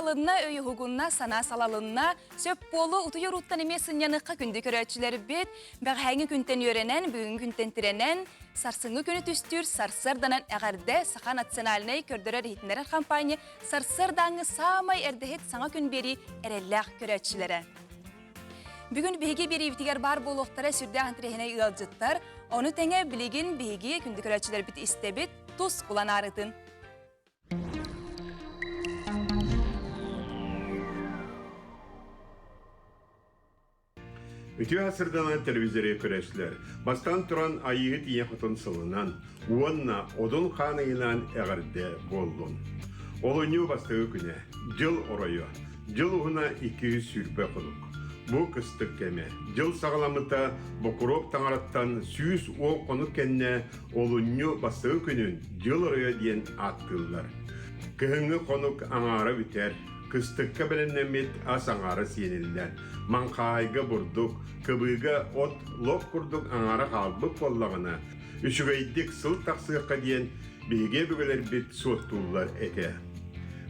аһылынна, өй уһугунна, санаа салалынна, сөп буолу утуйар ууттан эмиэ сынньаныахха күндү көрөөччүлэрбит. Бэҕэһээҥҥи күнтэн үөрэнэн, бүгүҥҥү күнтэн тирэнэн, сарсыҥҥы күнү түстүүр сарсыарданан эҕэрдэ Саха национальнай көрдөрөр-иһитиннэрэр хампаанньа сарсыардааҥҥы саамай эрдэһит саҥа күн биэрии эрэллээх көрөөччүлэрэ. Бүгүн биһиги биэриибитигэр баар буолуохтара сүрдээх интэриэһинэй ыалдьыттар. Ону тэҥэ билигин биһиги күндү көрөөччүлэрбит истэбит тус кулан аарытын. Үтүө сырданан телевизоры көрөөччүлэр бастаан туран Айыыһыт ийэ хотун сылынан уонна Одун хаан ыйынан эҕэрдэ буоллун. Олунньу бастакы күнэ, дьыл оройо, дьыл уһуна 220 хонук. Бу кыстык кэмэ. Дьыл саҕаламмыта Бокуруоп таҥараттан 110 хонук кэннэ олунньу бастакы күнүн дьыл оройо диэн ааттыыллар. Кыһыҥҥы хонук аҥаара бүтэр, кыстыкка бэлэмнэммит ас аҥаара сиэниллэр. Маҥхаайга бурдук, кыбыыга от лоп курдук аҥаара хаалбыт буоллаҕына, үчүгэйдик сыл тахсыахха диэн биһиги өбүгэлэрбит суоттууллар этэ.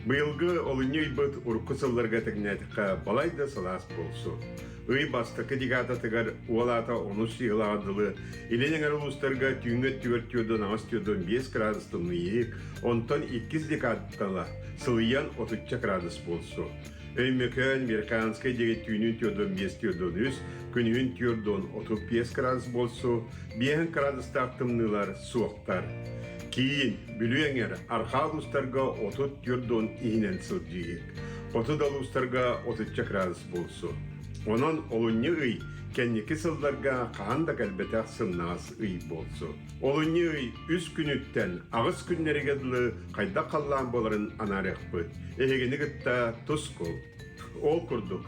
Быйылгы олунньу ыйбыт урукку сылларга тэҥнээтэххэ балай да сылаас буолсу. Ый бастакы декадатыгар уол аата онус сыһыылааҕа дылы илин эҥэр улуустарга түүҥҥү өттүгэр түөрдүн аҕыс түөрдүн биэс градус тымныйыы, онтон иккис декадатала сылыйан отучча градус буолсу. Өймөкөөн, Верхоянскай диэки түүнүн түөрдүн биэс түөрдүн үс, күнүһүн түөрдүн 35 градус буолсу, биэһин градустаах тымныылар суохтар. Киин, Бүлүү эҥэр, арҕаа улуустарга 34 иһинэн сылдьыыһык. Хоту да улуустарга отучча градус буолсу. Онон олунньу ый кэнники сылларга хаһан да кэлбэтэх сымнаҕас ый буолсу. Олунньу ый үс күнүттэн аҕыс күннэригэр дылы хайдах халлаан буоларын анаарыахпыт. Эһигини кытта тускул. Ол курдук,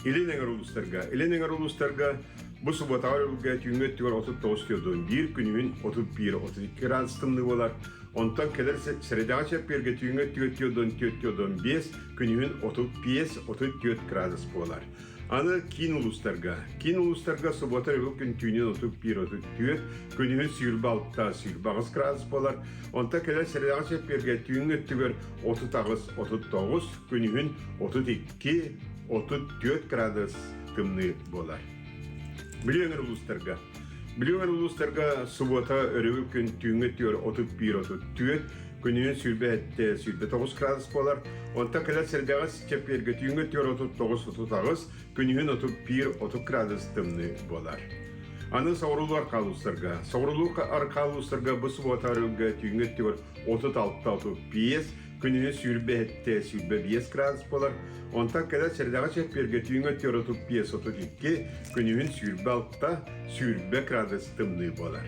Илин эҥэр улуустарга, Илин эҥэр улуустарга бу субуотаҕа өрөбүлгэ түүҥҥү өттүгэр 39 түөрт күнүһүн 31 32 градус тымныы буолар. Онтон кэлэр сэрэдэҕэ чэппиэргэ түүҥҥү өттүгэр 44 5, күнүһүн 35 34 градус буолар. Аны киин улуустарга. Киин улуустарга субуота өрөбүл күн түүнүн 31 34, күнүһүн 26 28 градус буолар. Онтон кэлэр сэрэдэҕэ чэппиэргэ түүҥҥү өттүгэр 38 39, күнүһүн 32 34 градус тымныы буолар. Бүлүү өҥөр улуустарга. Бүлүү өҥөр улуустарга субуота өрөбүл күн түүҥҥү өттүгэр 31-34, күнүһүн 27-29 градус буолар. Онтон кэлэр сэргэҕэ чэппиэргэ түүҥҥү өттүгэр 39-38, күнүһүн 31-30 градус тымныы буолар. Аны соҕуруулуу арҕаа улуустарга. Соҕуруулуу арҕаа улуустарга бу субуота өрөбүлгэ түүҥҥү өттүгэр 36-35, Күнүһүн 27, 25 градус буолар. Онтон кэлэр сэрэдэҕэ чэппиэргэ түүҥҥү өттүгэр 35, 32, күнүһүн 26, 20 градус тымныы буолар.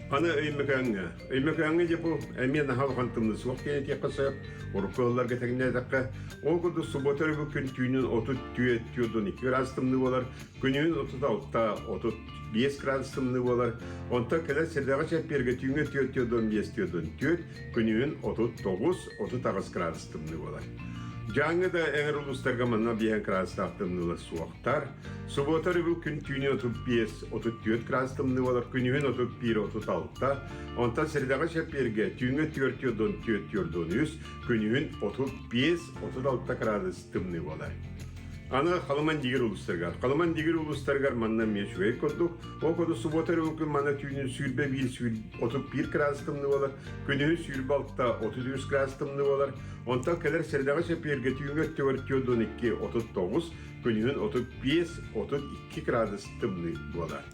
Аны Өймөкөөҥҥө. Өймөкөөҥҥө дьэ бу эмиэ наһаа улахан тымныы суох диэн этиэххэ сөп. Урукку сылларга тэҥнээтэххэ, ол курдук субуота өрөбүл күн түүнүн 34, 42 градус тымныы буолар. Күнүһүн 36, 35 градус тымныы буолар. Онтон кэлэр сэрэдэҕэ чэппиэргэ түүҥҥү өттүгэр 45, 44, Күнүһүн 39-38 градус тымныы буолар. Дьааҥы да эҥэр улуустарга манна биэһэн градустаах тымныылар суохтар. Субуота өрөбүл күн түүнүн 35-34 градус тымныы буолар, күнүһүн 31-36, онтон сэрэдэҕэ чэппиэргэ түүҥҥү өттүгэр 44-43, күнүһүн 35-36 градус тымныы буолар. Аны Халыман Дигир улуустарыгар. Халыман Дигир улуустарыгар манна эмиэ үчүгэй курдук. Ол курдук субуота өрөбүл күн манна түүнүн 21 31 градус тымныы буолар. Күнүһүн 26 33 градус тымныы буолар. Онтон кэлэр сэрэдэҕэ чэппиэргэ түүҥҥү өттүгэр 42 39, күнүһүн 35 32 градус тымныы буолар.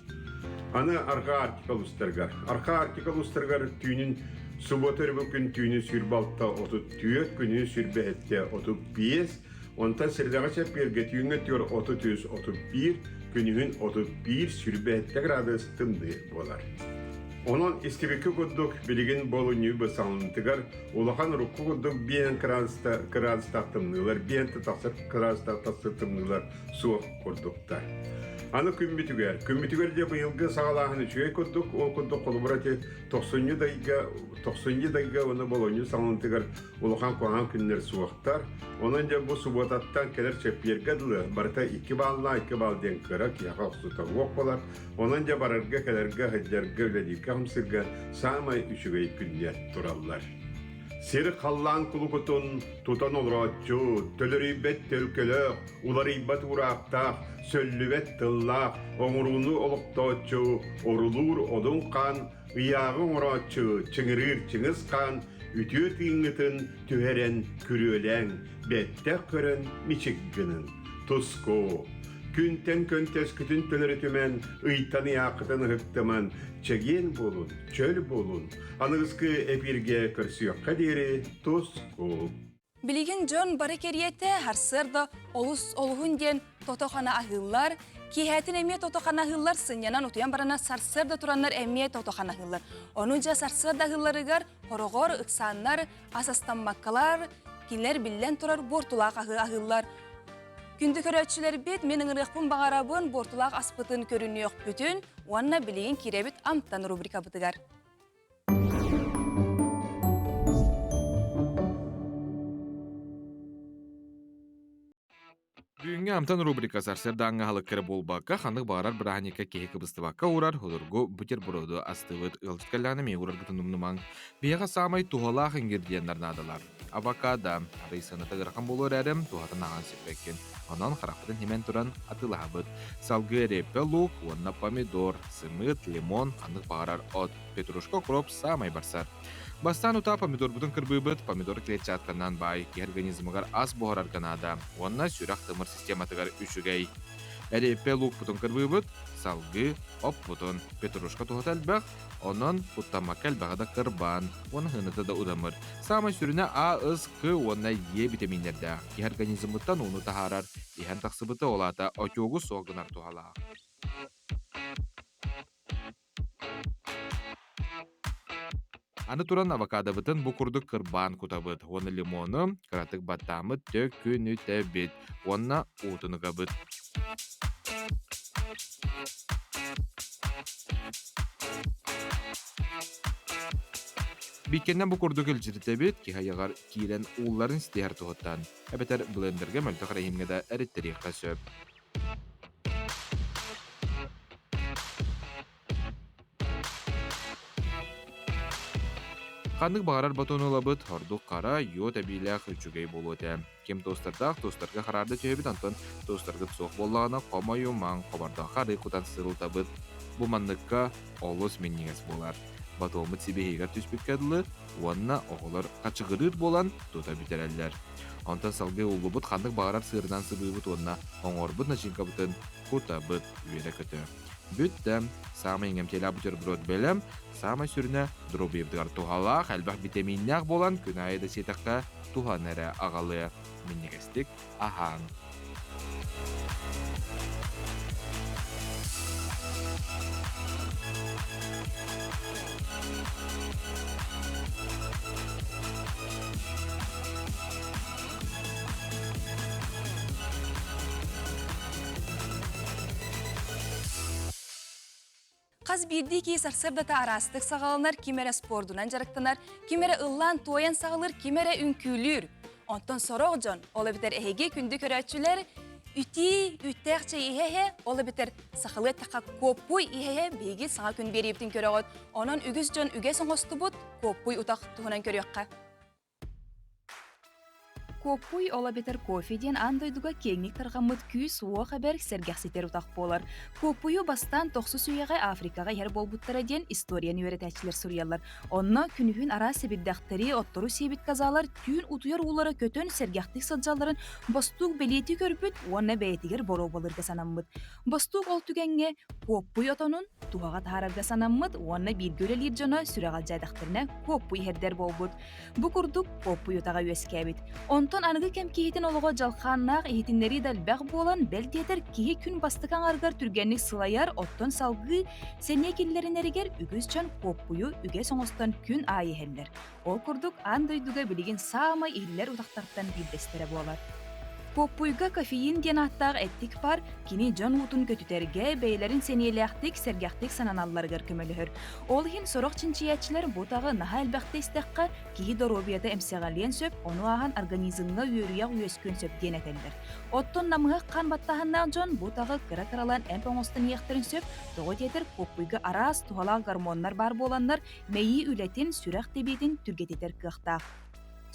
Аны Арҕаа Арктика улуустарыгар. Арҕаа Арктика улуустарыгар түүнүн субуота өрөбүл күн түүнүн 26 34, күнүһүн 27 35, Онтон сэрэдэҕэ чэппиэргэ түүҥҥү өттүгэр 33-31, күнүһүн 31 27 градус тымныы буолар. Онон истибиккэ курдук билигин болунньу бысалынтыгар улахан урукку курдук биэһэн кыраадыстаах тымныылар, биэһэн тахсар кыраадыстаах тахсар тымныылар суох курдуктар. Аны күммүтүгэр, күммүтүгэр дьэ быйылгы саҕалааһын үчүгэй курдук, ол курдук холобура ити тохсунньу дайга, тохсунньу дайга уонна болонньу саҥалынтыгар улахан куһаҕан күннэр суохтар. Онон дьэ бу субуотаттан кэлэр чэппиэргэ дылы барыта икки бааллаах икки баал диэн кыра киһиэхэ охсута уох буолар. Онон дьэ барарга, кэлэргэ, сылдьарга, үлэлииргэ, хамсыырга саамай үчүгэй күннэр тураллар. Сир халлаан кулукутун тутан олорооччу, төлөрүйбэт төлкөлөөх, уларыйбат уураахтаах, сөллүбэт тыллаах, оҥорууну олохтооччу, орулуур Одун хаан, ыйааҕы оҥорооччу, чыҥырыыр Чыҥыс хаан үтүө тыыҥҥытын түһэрэн күрүөлээҥ, бэттэх көрөн мичик гыныҥ. Туску! Күнтэн көнтөскүтүн төлөрүтүмэн, ыйтан ыйааххытын ыһыктыман, чэгиэн буолун, чөл буолун. Аныгыскы эпииргэ көрсүөххэ диэри туску! Билигин дьон бары кэриэтэ сарсыарда олус олуһун диэн тото-хана аһыыллар, киэһэтин эмиэ тото-хана аһыыллар, сынньанан утуйан барана сарсыарда тураннар эмиэ тото-хана аһыыллар. Ону дьэ сарсыарда аһыылларыгар хороҕор ыксааннар, ас астаммаккалар, кинилэр биллэн турар буортулаах аһы аһыыллар. Күндү көрөөччүлэрбит, мин ыҥырыахпын баҕарабын буортулаах аспытын көрүнүөхпүтүн уонна билигин киирэбит Амтан рубрикабытыгар. Бүгүҥҥү Амтан рубрика сарсыардааҥҥы аһылыкка эрэ буолбакка, ханнык баҕарар бырааһынньыкка киһи кыбыстыбакка уурар судургу бутерброду астыыбыт. Ыалдьыт кэллэҕинэ эмиэ уураргытын умнумаҥ. Биһиэхэ саамай туһалаах ингредиеннэр наадалар. Авокадо, арый сыаната ыарахан буолуо эрээри, туһатын ааҕан сиппэккин. Онон харахпытын химэн туран атыылаһабыт. Салгыы эриэппэ луук уонна помидор, сымыыт, лимон, ханнык баҕарар от, петрушка, укроп саамай барсар. Бастаан утаа помидорбутун кырбыыбыт, помидор клетчатканан баай, киһи организмыгар ас буһарарга наада уонна сүрэх-тымыр систематыгар үчүгэй. Эриэппэ луукпутун кырбыыбыт, салгыы оппутун. Петрушка туһата элбэх, онон куттаммакка элбэҕи да кырбаан уонна сыаната да удамыр. Саамай сүрүнэ А, С, К уонна Е битэмииннэрдээх. Киһи организмыттан ууну таһаарар, иһэн тахсыбыта ол аата отёгу суох гынар туһалаах. Аны туран авокадобытын бу курдук кырбаан кутабыт уонна лимону кыратык баттааммыт төкүнүтэбит уонна уутун ыгабыт. Бииккэннэн бу курдук илдьиритэбит, киһи айаҕар киирэн уулларын ситиһэр туһуттан, эбэтэр блендергэ мөлтөх эрэһиимҥэ да эриттэриэххэ сөп. Ханнык баҕарар батону ылабыт, ордук хара, йод эбиилээх үчүгэй буолуо этэ. Ким тостардаах тостарга хараарда түһэбит, онтон тостаргыт суох буоллаҕына хомойумаҥ, хобордооххо арыы кутан сырылтабыт. Бу манныкка олус минньигэс буолар. Батоммут сибиһигэр түспүккэ дылы уонна оҕолор хачыгырыыр буолан тута бүтэрэллэр. Онтон салгыы ууллубут ханнык баҕарар сыырынан сыбыыбыт уонна оҥорбут начинкабытын кутабыт үөрэ-көтө. Бүттэ. Саамай иҥэмтиэлээх бутерброд бэлэм, саамай сүрүнэ доруобуйабытыгар туһалаах, элбэх битэмииннээх буолан күн аайы да сиэтэххэ туһаны эрэ аҕалыа. Минньигэстик аһааҥ. Хас биирдии киһи сарсыардата араастык саҕаланар, ким эрэ спордунан дьарыктанар, ким эрэ ыллаан-туойан саҕалыыр, ким эрэ үҥкүүлүүр. Онтон сорох дьон, ол эбэтэр эһиги күндү көрөөччүлэр, үтии, үүттээх чэй иһэ-иһэ, ол эбэтэр сахалыы эттэххэ куоппуй иһэ-иһэ биһиги саҥа күн биэриибитин көрөҕүт. Онон үгүс дьон үгэс оҥостубут куоппуй утах туһунан көрүөххэ. Куоппуй ол эбэтэр кофе диэн аан дойдуга киэҥник тарҕаммыт күүс-уох эбэр, сэргэхситэр утах буолар. Куоппуйу бастаан тохсус үйэҕэ Африкаҕа иһэр буолбуттара диэн историяны үөрэтээччилэр суруйаллар. Онно күнүһүн араас сэбирдэхтэри, оттору сиэбит казалар түүн утуйар уулара көтөн сэргэхтик сылдьалларын бостуук бэлиэтии көрбүт уонна бэйэтигэр боруобалыырга санаммыт. Бостуук ол түгэҥҥэ куоппуй отонун туһаҕа таһаарарга санаммыт уонна бииргэ үлэлиир дьоно сүрэҕэлдьээтэхтэринэ куоппуй иһэрдэр буолбут. Бу курдук куоппуй утаҕа үөскээбит. Онтон аныгы кэм киһитин олоҕо дьалхааннаах иһитиннэрии да элбэх буолан, бэл диэтэр киһи күн бастакы аҥарыгар түргэнник сылайар, оттон салгыы сэниэ киллэринэригэр үгүс дьон куоппуйу үгэс оҥостон күн аайы иһэллэр. Ол курдук аан дойдуга билигин саамай иһиллэр утахтартан биирдэстэрэ буолар. Куоппуйга кофеин диэн ааттаах эттик баар, кини дьон уутун көтүтэргэ, бэйэлэрин сэниэлээхтик, сэргэхтик сананалларыгар көмөлөһөр. Ол иһин сорох чинчийээччилэр бу утаҕы наһаа элбэхтэ истэххэ, киһи доруобуйата эмсэҕэлиэн сөп, ону ааһан организмҥа үөрүйэх үөскүөн сөп диэн этэллэр. Оттон намыһах хаан баттааһыннаах дьон бу утаҕы кыра-кыралаан эмп оҥостон иһиэхтэрин сөп, тоҕо диэтэр куоппуйга араас туһалаах гормоннар баар буоланнар, мэйии үлэтин, сүрэх тэбиитин түргэтитэр кыахтаах.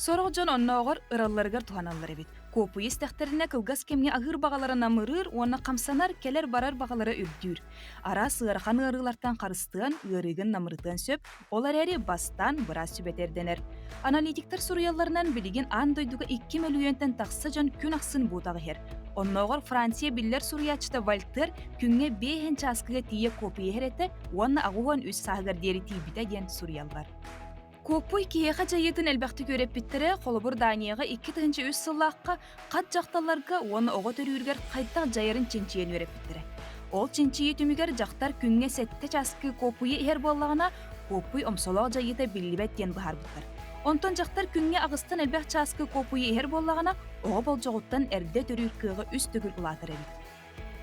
Сорох дьон оннооҕор ыралларыгар туһаналлар эбит. Куоппуйа истэхтэринэ кылгас кэмҥэ аһыыр баҕалара намырыыр уонна хамсанар, кэлэр-барар баҕалара үрдүүр. Араас ыарахан ыарыылартан харыстыан, ыарыыгын намырытыан сөп, ол эрээри бастаан быраас сүбэтэ ирдэнэр. Аналитиктар суруйалларынан билигин аан дойдуга 2 мөлүйүөнтэн тахса дьон күн ахсын буутах иһэр. Оннооҕор Франция биллэр суруйааччыта Вольтер күҥҥэ биэһин чааскыга тиийэ куоппуйа иһэр этэ уонна 83 сааһыгар диэри тиийбитэ диэн суруйаллар. Куоппуй киһиэхэ дьайыытын элбэхтик үөрэппиттэрэ, холобур, Данияҕа 2003 сыллаахха хат дьахталларга уонна оҕо төрүүрүгэр хайдах дьайарын чинчийэн үөрэппиттэрэ. Ол чинчийии түмүгэр дьахтар күҥҥэ сэттэ чааскы куоппуйу иһэр буоллаҕына, куоппуй омсолоох дьайыыта биллибэт диэн быһаарбыттар. Онтон дьахтар күҥҥэ аҕыстан элбэх чааскы куоппуйу иһэр буоллаҕына, оҕо болдьоҕуттан эрдэ төрүүр кыаҕа үс төгүл улаатар эбит.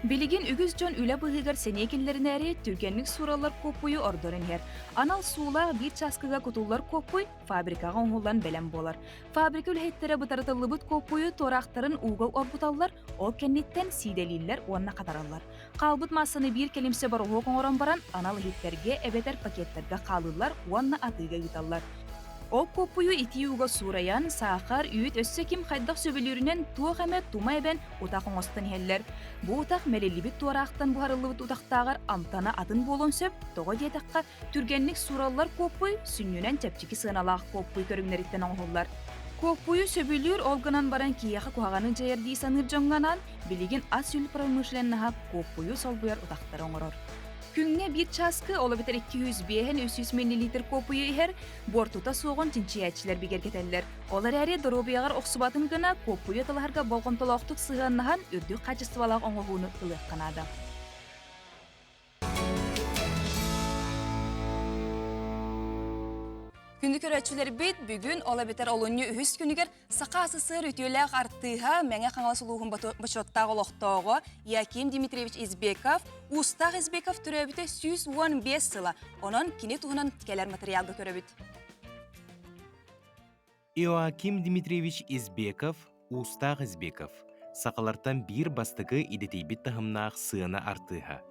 Билигин үгүс дьон үлэ быыһыгар сэниэ киллэринээри түргэнник суураллар куоппуйу ордорон иһэр. Анал суулаах биир чааскыга кутуллар куоппуй фабрикаҕа оҥоһуллан бэлэм буолар. Фабрика үлэһиттэрэ бытарытыллыбыт куоппуйу туораахтарын ууга оргуталлар, ол кэнниттэн сиидэлииллэр уонна хатараллар. Хаалбыт маассаны биир кэлимсэ бороһуок оҥорон баран анал иһиттэргэ эбэтэр пакеттарга хаалыыллар уонна атыыга ыыталлар. Ол куоппуйу итии ууга суурайан, саахар, үүт өссө ким хайдах сөбүлүүрүнэн туох эмэ тума эбэн утах оҥостон иһэллэр. Бу утах мэлиллибит туораахтан буһарыллыбыт утахтааҕар амтана атын буолуон сөп, тоҕо диэтэххэ, түргэнник суураллар куоппуй сүнньүнэн чэпчэки сыаналаах куоппуй көрүҥнэриттэн оҥоһуллар. Куоппуйу сөбүлүүр, ол гынан баран киһиэхэ куһаҕаны дьайар дии саныыр дьоҥҥо анаан, билигин ас-үөл промышленноһа куоппуйу солбуйар утахтары оҥорор. Күҥҥэ биир чааскы, ол эбэтэр 205 300 миллилитр куоппуйу иһэр, буортута суоҕун чинчийээччилэр бигэргэтэллэр. Ол эрээри доруобуйаҕар охсубатын гына куоппуйу атылаһарга болҕомтолоохтук сыһыаннаһан үрдүк хаачыстыбалаах оҥоһууну ылыахха наада. Күндү көрөөччүлэрбит, бүгүн ол эбэтэр олунньу үһүс күнүгэр Саха СССР үтүөлээх артыыһа, Мэҥэ Хаҥалас улууһун бочуоттаах олохтооҕо Яким Дмитриевич Избеков, Уустаах Избеков төрөөбүтэ 115 сыла. Онон кини туһунан кэлэр материалга көрөбүт. Иоаким Дмитриевич Избеков, Уустаах Избеков, сахалартан биир бастакы идэтийбит таһымнаах сыана артыыһа.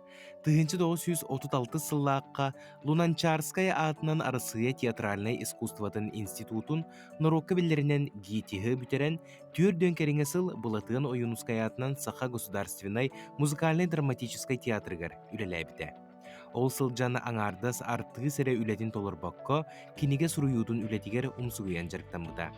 1936 сыллаахха Лунанчарская аатынан Арассыыйа театральнай искусствотын институтун норуокка биллэринэн ГИТИС-ы бүтэрэн, түөрт кэриҥэ сыл Былатыан Ойуунускай аатынан Саха государственнай музыкальнай-драматическай театрыгар үлэлээбитэ. Ол сылдьан аҥаардас артыыс эрэ үлэтин толорбокко, кинигэ суруйуутун үлэтигэр умсугуйан дьарыктаммыта.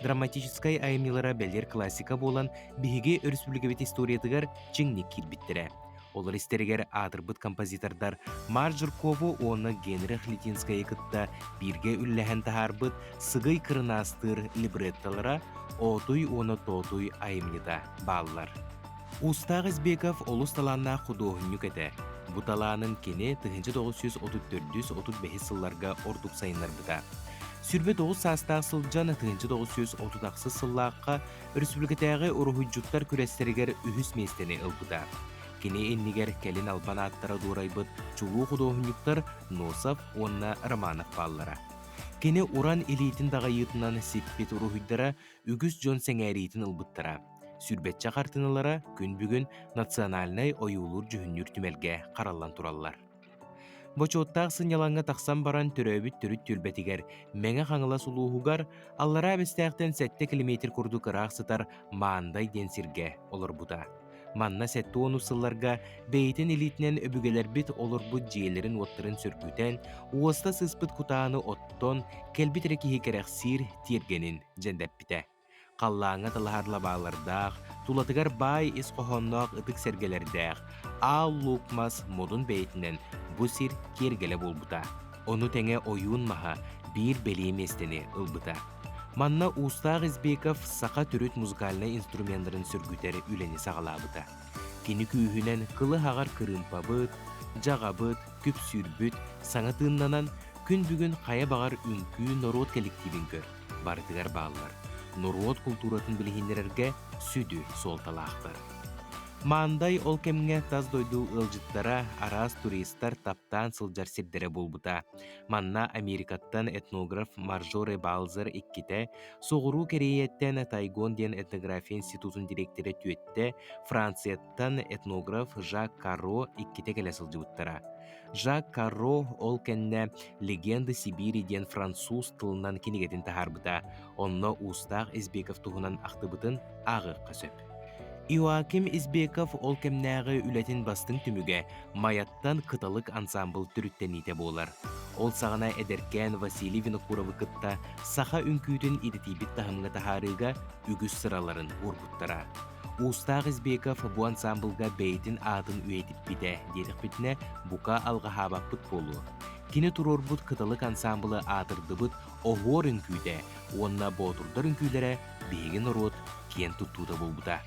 Драматическай айымньылара бэлиэр классика буолан, биһиги өрөспүүбүлүкэбит историятыгар чиҥник киирбиттэрэ. Олор истэригэр аатырбыт композитордар Марк Жиркову уонна Генрих Литинскайы кытта бииргэ үллэһэн таһаарбыт «Сыгый кырынаастыыр» либреттолара «Оотуй уонна Тоотуй» айымньыта бааллар. Уустаах Избеков олус талааннаах худуоһунньук этэ. Бу талаанын кини 1934-35 сылларга ордук сайыннарбыта. 29 саастаах сылдьан 1938 сыллаахха өрөспүүбүлүкэтээҕи уруһуйдьуттар күрэстэригэр үһүс миэстэни ылбыта. Кини иннигэр кэлин албан ааттара дуорайбыт чулуу худуоһунньуктар Носов уонна Романов бааллара. Кини уран илиитин даҕайыытынан сиппит уруһуйдара үгүс дьон сэҥээриитин ылбыттара. Сүүрбэччэ хартыыналара күн бүгүн Национальнай ойуулуур-дьүһүннүүр түмэлгэ хараллан тураллар. Бочуоттаах сынньалаҥҥа тахсан баран төрөөбүт төрүт түөлбэтигэр Мэҥэ Хаҥалас улууһугар Аллараа Бэстээхтэн 7 километр курдук ыраах сытар Маандай диэн сиргэ олорбута. Манна 70 сылларга бэйэтин илиитинэн өбүгэлэрбит олорбут дьиэлэрин-уоттарын сөргүтэн, уоста сыспыт кутааны оттон, кэлбит эрэ киһи кэрэхсиир тиэргэнин дьэндэппитэ. Халлааҥҥа талаһар лабаалардаах, тулатыгар баай ис хоһоонноох ытык сэргэлэрдээх Аал Луук мас модун бэйэтинэн бу сир киэргэлэ буолбута. Ону тэҥэ ойуун маһа биир бэлиэ миэстэни ылбыта. Манна Уустаах Избеков саха төрүт музыкальнай инструменнарын сөргүтэр үлэни саҕалаабыта. Кини күүһүнэн кылы хаҕар кырыымпабыт, дьаҕабыт, күпсүүрбүт саҥа тыыннанан, күн бүгүн хайа баҕар үҥкүү норуот кэлликтиибин көр. барытыгар бааллар, норуот култууратын билиһиннэрэргэ сүдү суолталаахтар. Маандай ол кэмҥэ тас дойду ыалдьыттара, араас туристар таптаан сылдьар сирдэрэ буолбута. Манна Америкаттан этнограф Маржоре Балзер иккитэ, Соҕуруу Кэриэйэттэн Тайгон диэн этнография институтун дириэктэрэ түөттэ, Францияттан этнограф Жак Карро иккитэ кэлэ сылдьыбыттара. Жак Карро ол кэннэ «Легенда Сибири» диэн француз тылынан кинигэтин таһаарбыта. Онно Уустаах Избеков туһунан ахтыбытын ааҕыахха сөп. Иоаким Избеков ол кэмнээҕи үлэтин бастыҥ түмүгэ Майаттан «Кыталык» ансаамбыл төрүттэниитэ буолар. Ол саҕана эдэркээн Василий Винокуровы кытта саха үҥкүүтүн идэтийбит таһымҥа таһаарыыга үгүс сыраларын уурбуттара. Уустаах Избеков бу ансаамбылга бэйэтин аатын үйэтиппитэ диэтэхпитинэ, бука алҕаһаабаппыт буолуо. Кини туруорбут «Кыталык» ансаамбылы аатырдыбыт «Оһуор үҥкүүтэ» уонна «Боотурдар үҥкүүлэрэ» биһиги норуот киэн туттуута буолбута.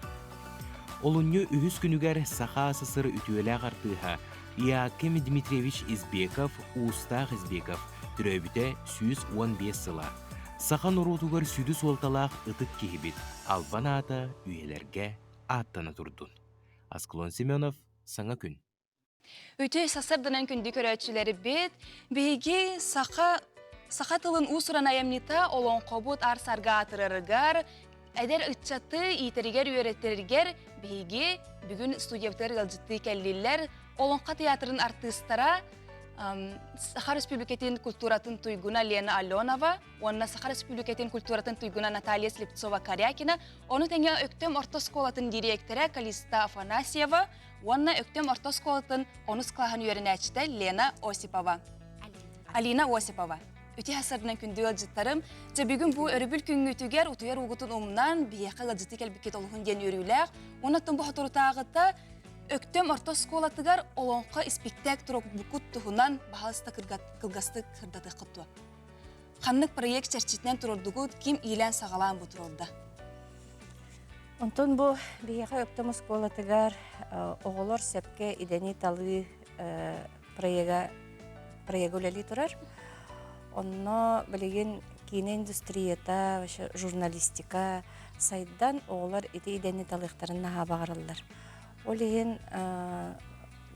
Олунньу үһүс күнүгэр Саха СССР үтүөлээх артыыһа Иаким Дмитриевич Избеков Уустаах Избеков төрөөбүтэ 115 сыла. Саха норуотугар сүдү суолталаах ытык киһибит албан аата үйэлэргэ ааттана турдун. Асклон Семенов, Саҥа күн. Үтүө сарсыарданан күндү көрөөччүлэрбит, биһиги саха саха тылын уус-уран айымньыта олоҥхобут аар-сарга аатырарыгар, эдэр ыччаты иитэригэр-үөрэтэригэр биһиги бүгүн студиябытыгар ыалдьыттыы кэллилэр. Олоҥхо театрын артыыстара Саха Республикатын культуратын туйгуна Лена Аленова уонна Саха Республикатын культуратын туйгуна Наталья Слепцова-Корякина, ону тэҥэ Өктөм орто оскуолатын дириэктэрэ Калиста Афанасьева уонна Өктөм орто оскуолатын онус кылааһын үөрэнээччитэ Лена Осипова. Алина Осипова. Үтүө сарсыарданан күндү ыалдьыттарым, дьэ бүгүн бу өрөбүл күҥҥүтүгэр утуйар уугутун умнан, биһиэхэ ыалдьыты кэлбиккит олуһун диэн үөрүүлээх. Уонна оттон бу соторутааҕыта Өктөм орто оскуолатыгар олоҥхо испиктээк туруорбуккут туһунан баһаалыста кылгастык сырдатыаххыт дуо? Ханнык проект чэрчитинэн туруордугут, ким иилээн-саҕалаан бу туруорда? Онтон бу биһиэхэ Өктөм оскуолатыгар оҕолор сөпкө идэни талыы проега проега үлэлии турар. Онно билигин киинэ индустрията, вообще журналистика сайдан оҕолор ити идэни талыахтарын наһаа баҕараллар. Ол иһин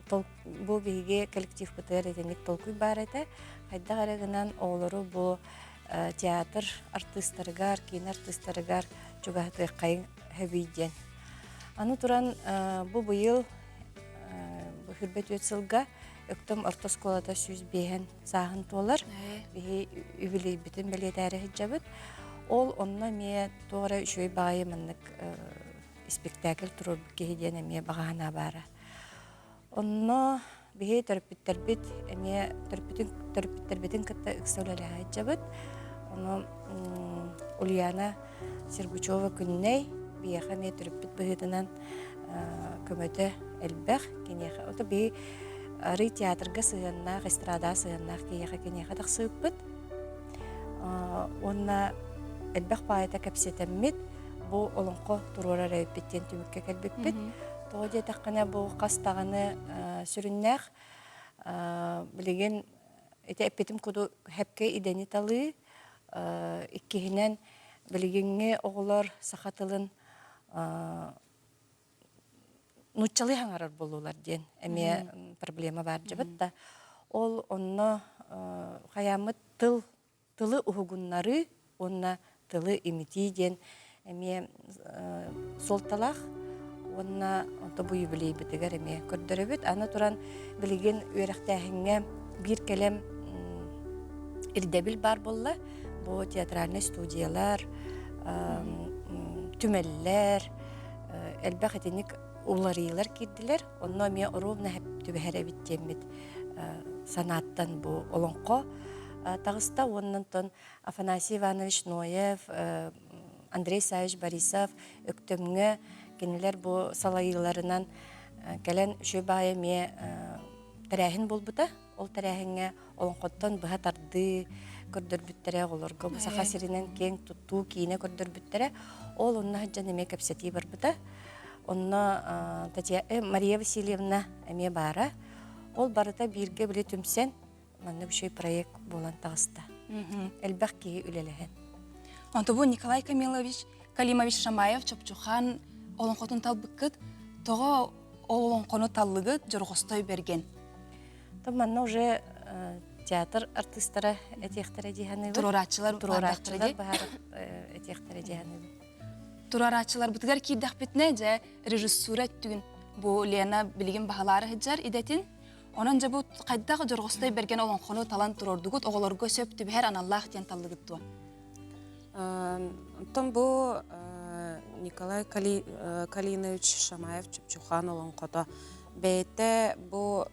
бу биһиги коллективпытыгар итинник толкуй баар этэ. Хайдах эрэ гынан оҕолору бу театр артыыстарыгар, киинэ артыыстарыгар чугаһатыаххайыҥ сөбүй диэн. Аны туран бу быйыл бу хүрбэ сылга Өктөм орто оскуолата 105 сааһын туолар. Биһи үбүлүөйбүтүн бэлиэтээри сылдьабыт. Ол онно эмиэ туох эрэ үчүгэй баҕайы маннык испиктээкил туруорбут киһи диэн эмиэ баҕа санаа баара. Онно биһи төрөппүттэрбит эмиэ төрөппүтүн төрөппүттэрбитин кытта ыкса үлэлэһэ сылдьабыт. Ону Ульяна Сергучева Күннэй биһиэхэ эмиэ төрөппүт быһыытынан көмөтө элбэх. Киниэхэ ото биһи арый театрга сыһыаннаах, эстрадаҕа сыһыаннаах киһиэхэ киниэхэ тахсыбыппыт. Уонна элбэх баайыта кэпсэтэммит, бу олоҥхо туруорар эбиппит диэн түмүккэ кэлбиппит. Тоҕо диэтэххинэ, бу хас даҕаны сүрүннээх билигин ити эппитим курдук хэпкэ идэни талыы, иккиһинэн билигиҥҥи оҕолор саха тылын нууччалыы хаҥарар буоллулар диэн эмиэ проблема баар дьабыт да. Ол онно хайааммыт тыл тылы уһугуннарыы уонна тылы имитии диэн эмиэ суолталаах уонна онто бу юбилейбитигэр эмиэ көрдөрөбүт. Аны туран билигин үөрэхтээһиҥҥэ биир кэлэм ирдэбил баар буолла. Бу театральнай студиялар, түмэллэр, элбэх итинник уларыйыылар киирдилэр. Онно эмиэ оруобуна түбэһэр эбит диэммит санааттан бу олоҥхо таҕыста уонна онтон Афанасий Иванович Ноев, Андрей Савич Борисов Өктөмҥө кинилэр бу салайыыларынан кэлэн үчүгэй баайы эмиэ тэрээһин буолбута. Ол тэрээһиҥҥэ олоҥхоттон быһа тардыы көрдөрбүттэрэ, оҕолорго бу Саха сиринэн киэҥ туттуу киинэ көрдөрбүттэрэ. Ол онно сылдьан эмиэ кэпсэтии барбыта. Онно Мария Васильевна эмиэ баара. Ол барыта бииргэ били түмсэн маннык үчүгэй проект буолан таҕыста. Элбэх киһи үлэлэһэн. Онто бу Николай Камилович Калимович Шамаев Чопчухан олоҥхотун талбыккыт. Тоҕо ол олоҥхону таллыгыт Дьорҕостой Бэргэн? То манна уже театр артыыстара этиэхтэрэ дии саныыбын. Туруорааччылар Туруорааччылар баһаар этиэхтэрэ дии саныыбын. Туруорааччыларбытыгар киирдэхпитинэ, дьэ, режиссура өттүгүн бу Лена билигин баһылаары сылдьар идэтин. Онон дьэ бу хайдах Дьорҕостой Бэргэн олоҥхону талан туруордугут, оҕолорго сөп түбэһэр аналлаах диэн таллыгыт дуо? Оттон бу Николай Калинович Шамаев Чупчухан олоҥхото бэйэтэ бу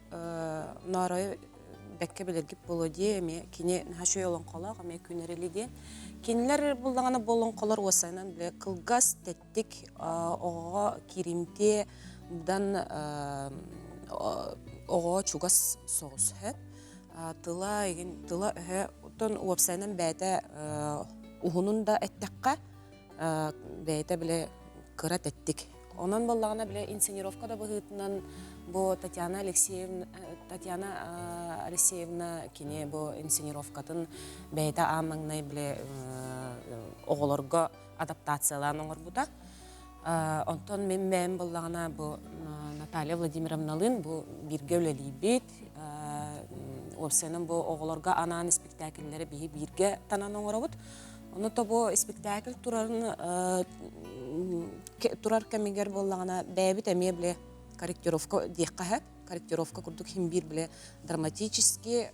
Ноорой бэккэ билэргит буолуо дии эмиэ кини наһаа үчүгэй олоҥхолоох эмиэ күнэрили диэн кинилэр буллаҕына бу олоҥхолор уосайынан бile кылгас тэттик оҕоҕо кииримтиэ быдан оҕоҕо чугас соҕус сөп тыла игин тыла өһө оттон уопсайынан бэйэтэ уһунун да эттэххэ бэйэтэ бile кыра тэттик онон буоллаҕына бile инсценировка да быһыытынан бу Татьяна Алексеевна Татьяна Алексеевна кини бу инсценировкатын бэйэтэ аан маҥнай бile оҕолорго адаптациялаан оҥорбута онтон мин бэйэм буоллаҕына бу Наталья Владимировналыын бу бииргэ үлэлиибит уопсайынан бу оҕолорго анаан испиктээкиллэри биһи бииргэ танан оҥоробут ону то бу испиктээкил турарын турар кэмигэр буоллаҕына бэйэбит эмиэ бile корректировка диэххэ сөп корректировка курдук хин биир бile драматически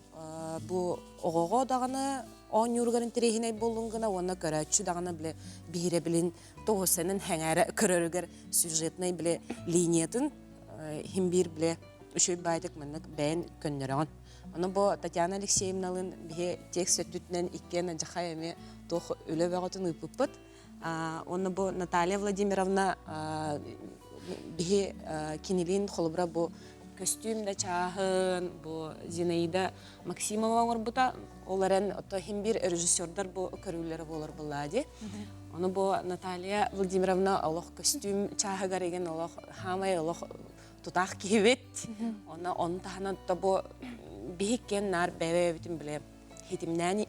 бу оҕоҕо даҕаны оонньууругар интэриэһинэй буоллун гына уонна көрөөччү даҕаны бile биһирэбилин тоҕусанын хэҥээрэ көрөрүгэр сюжетнай бile линиятын хин биир бile үчүгэй баайдык маннык бэйэн көннөрөҕүн. Ону бу Татьяна Алексеевналыын биһи текст өттүтүнэн иккиэн адьахай эмиэ туох үлэ бөҕөтүн ыыппыппыт. Уонна бу Наталья Владимировна биһи кинилиин холобура бу көстүүм да чааһын, бу Зинаида Максимова оҥорбута. Ол эрэн ото иһин биир режиссердар бу көрүүлэрэ буолар буоллаа дии. Ону бу Наталья Владимировна олох көстүүм чааһыгар игин олох хаамай олох тутаах киһибит. Онно ону таһынан то бу биһиккен наар бэйэ-бэйэбитин билэ хитимнээн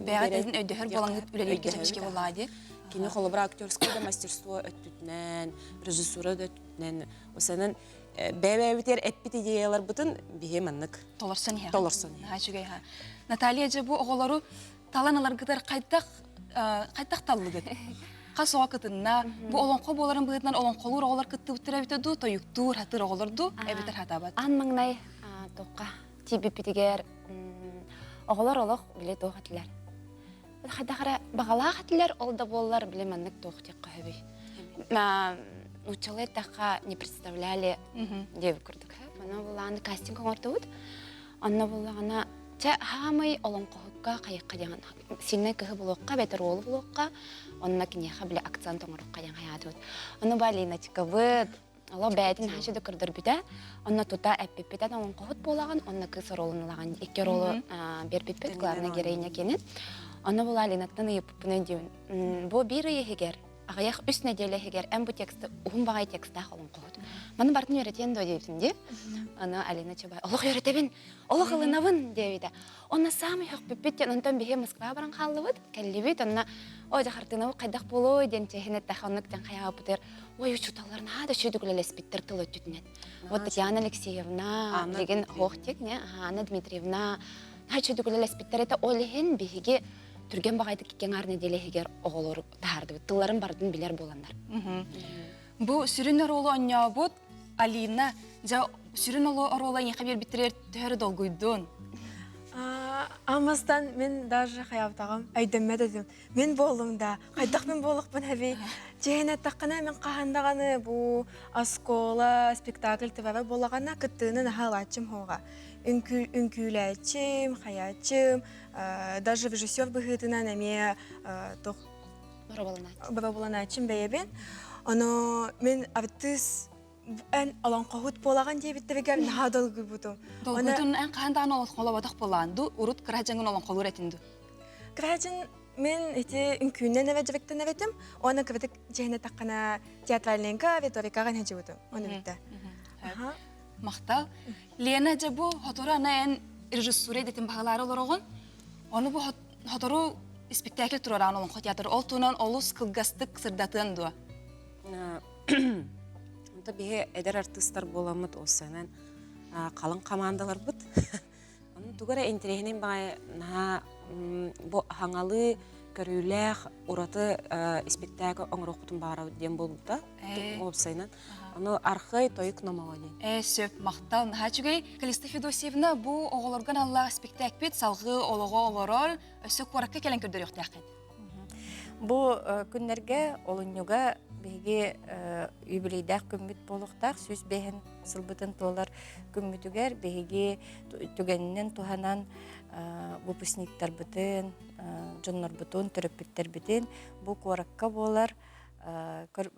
Бэйэҕит өйдөһөр буолаҥҥыт үлэлииргэ чэпчэки буоллаҕа дии. Кини холобура актерскай да мастерство өттүтүнэн, режиссура да өттүтүнэн, осанан бэйэ-бэйэбитигэр эппит идеяларбытын биһи маннык толорсон иһэҕит. Толорсон иһэҕит. Наһаа үчүгэй аһа. Наталья дьэ бу оҕолору талан ыларгытыгар хайдах хайдах таллыгыт? Хас оҕо кытынна? Бу олоҥхо буоларын быһыытынан олоҥхолуур оҕолор кыттыбыттар эбитэ дуу, тойуктуур, хатыр оҕолор дуу, эбэтэр хатаабат? Аан маҥнай туохха тиийбиппитигэр оҕолор олох били туох этилэр. Хайдах эрэ баҕалаах этилэр, ол да буоллар били маннык туох диэххэ сөбүй. Нууччалыы эттэххэ не представляли диэбит курдук. Онно булааны кастинг оҥордубут. Онно буллаҕына чэ хаамай олоҥхоһукка хайыкка диэн сильнай кыһы булуохха эбэтэр уолу булуохха онно киниэхэ били акцент оҥоруохха диэн хайаатыбыт. Ону ба Леночкабыт Олох бэйэтин хаһан да көрдөрбүтэ. Онно тута эппиппитэ олоҥхоһут буолаҕын, онно кыыс оруолун ылаҕын. Икки оруолу биэрбиппит, главная героиня кини. Онно була Алинаттан ыйыппыппын өйдүүбүн. Бу биир ый иһигэр, аҕыйах үс нэдиэлэ иһигэр эн бу тексты уһун баҕайы текстаах олоҥхоһут. Маны барытын үөрэтиэн дуо диэбитим дии. Аны Алина Чабай, олох үөрэтэбин, олох ылынабын диэбитэ. Онно саамай хөхпүппүт диэн, онтон биһи Москваҕа баран хааллыбыт, кэллибит, онно ой дьэ хартыынабыт хайдах буолуой диэн чэһин эттэххэ оннук диэн хайаабытыгар ой учууталлар наһаа да үчүгэй үлэлэспиттэр тыл өттүтүнэн. Вот Татьяна Алексеевна, билигин Хоохтик, не, Анна Дмитриевна наһаа үчүгэй үлэлэспиттэр этэ. Ол иһин биһиги түргэн баҕайытык икки аҥаар нэдиэлэ иһигэр оҕолору таһаардыбыт. Тылларын барытын билэр буоланнар. Бу сүрүн оруолу оонньообут Алина, дьэ сүрүн оруола эйиэхэ биэрбиттэригэр төһө эрэ долгуйдун? Амастан мин даже хаябытаҕым өйдөммөт этим. Мин буоллум да, хайдах мин буолуохпун эбий. Дьиһин эттэххинэ мин хаһан даҕаны бу оскуола спектакль ТВ буоллаҕына кыттыыны наһаа ылааччым суоҕа. Үҥкүүлээччим, хайааччым, даже режиссер быһыытынан эмиэ туох Боробуланааччым бэйэбин. Ону мин артыыс эн олоҥхоһут буолаҕын диэбиттэригэр наһаа долгуйбутум. Долгуйтун эн хаһан даҕаны олоҥхолоботох буолаан ду, урут кыра дьаҥын олоҥхолуур этин ду? Кыра дьон мен ити үҥкүүнэн эбэ дьарыктанар этим. Уонна кыбытык дьиэһинэ таххана театральнайга, риторикаҕа нэдьибутум. Ону бүтэ. Махтал. Лена дьэ бу хотору ана эн режиссура идэтин баһылаары олороҕун. Ону бу Сотору испиктээкил туруораан олоҥхо театр ол туһунан олус кылгастык сырдатыан дуо? Ото биһи эдэр артыыстар буоламмыт уопсайынан халыҥ хамаандаларбыт. Онон тугу эрэ интэриэһинэй баҕайы наһаа бу хаҥалыы көрүүлээх ураты испиктээк оҥоруохпутун баҕарабыт диэн буолбута уопсайынан. Ону архай тойук номоҕо диэн. Ээ, сөп, махтал, наһаа үчүгэй. Калиста Федосьевна, бу оҕолорго аналлаах испиктээкпит салгыы олоҕо олорор, өссө куоракка кэлэн көрдөрүөхтээххит. Бу күннэргэ олунньуга биһиги юбилейдаах күммүт буолуохтаах 105 сылбытын туолар күммүтүгэр биһиги түгэнинэн туһанан выпускниктарбытын, дьоннорбутун, төрөппүттэрбитин бу куоракка буолар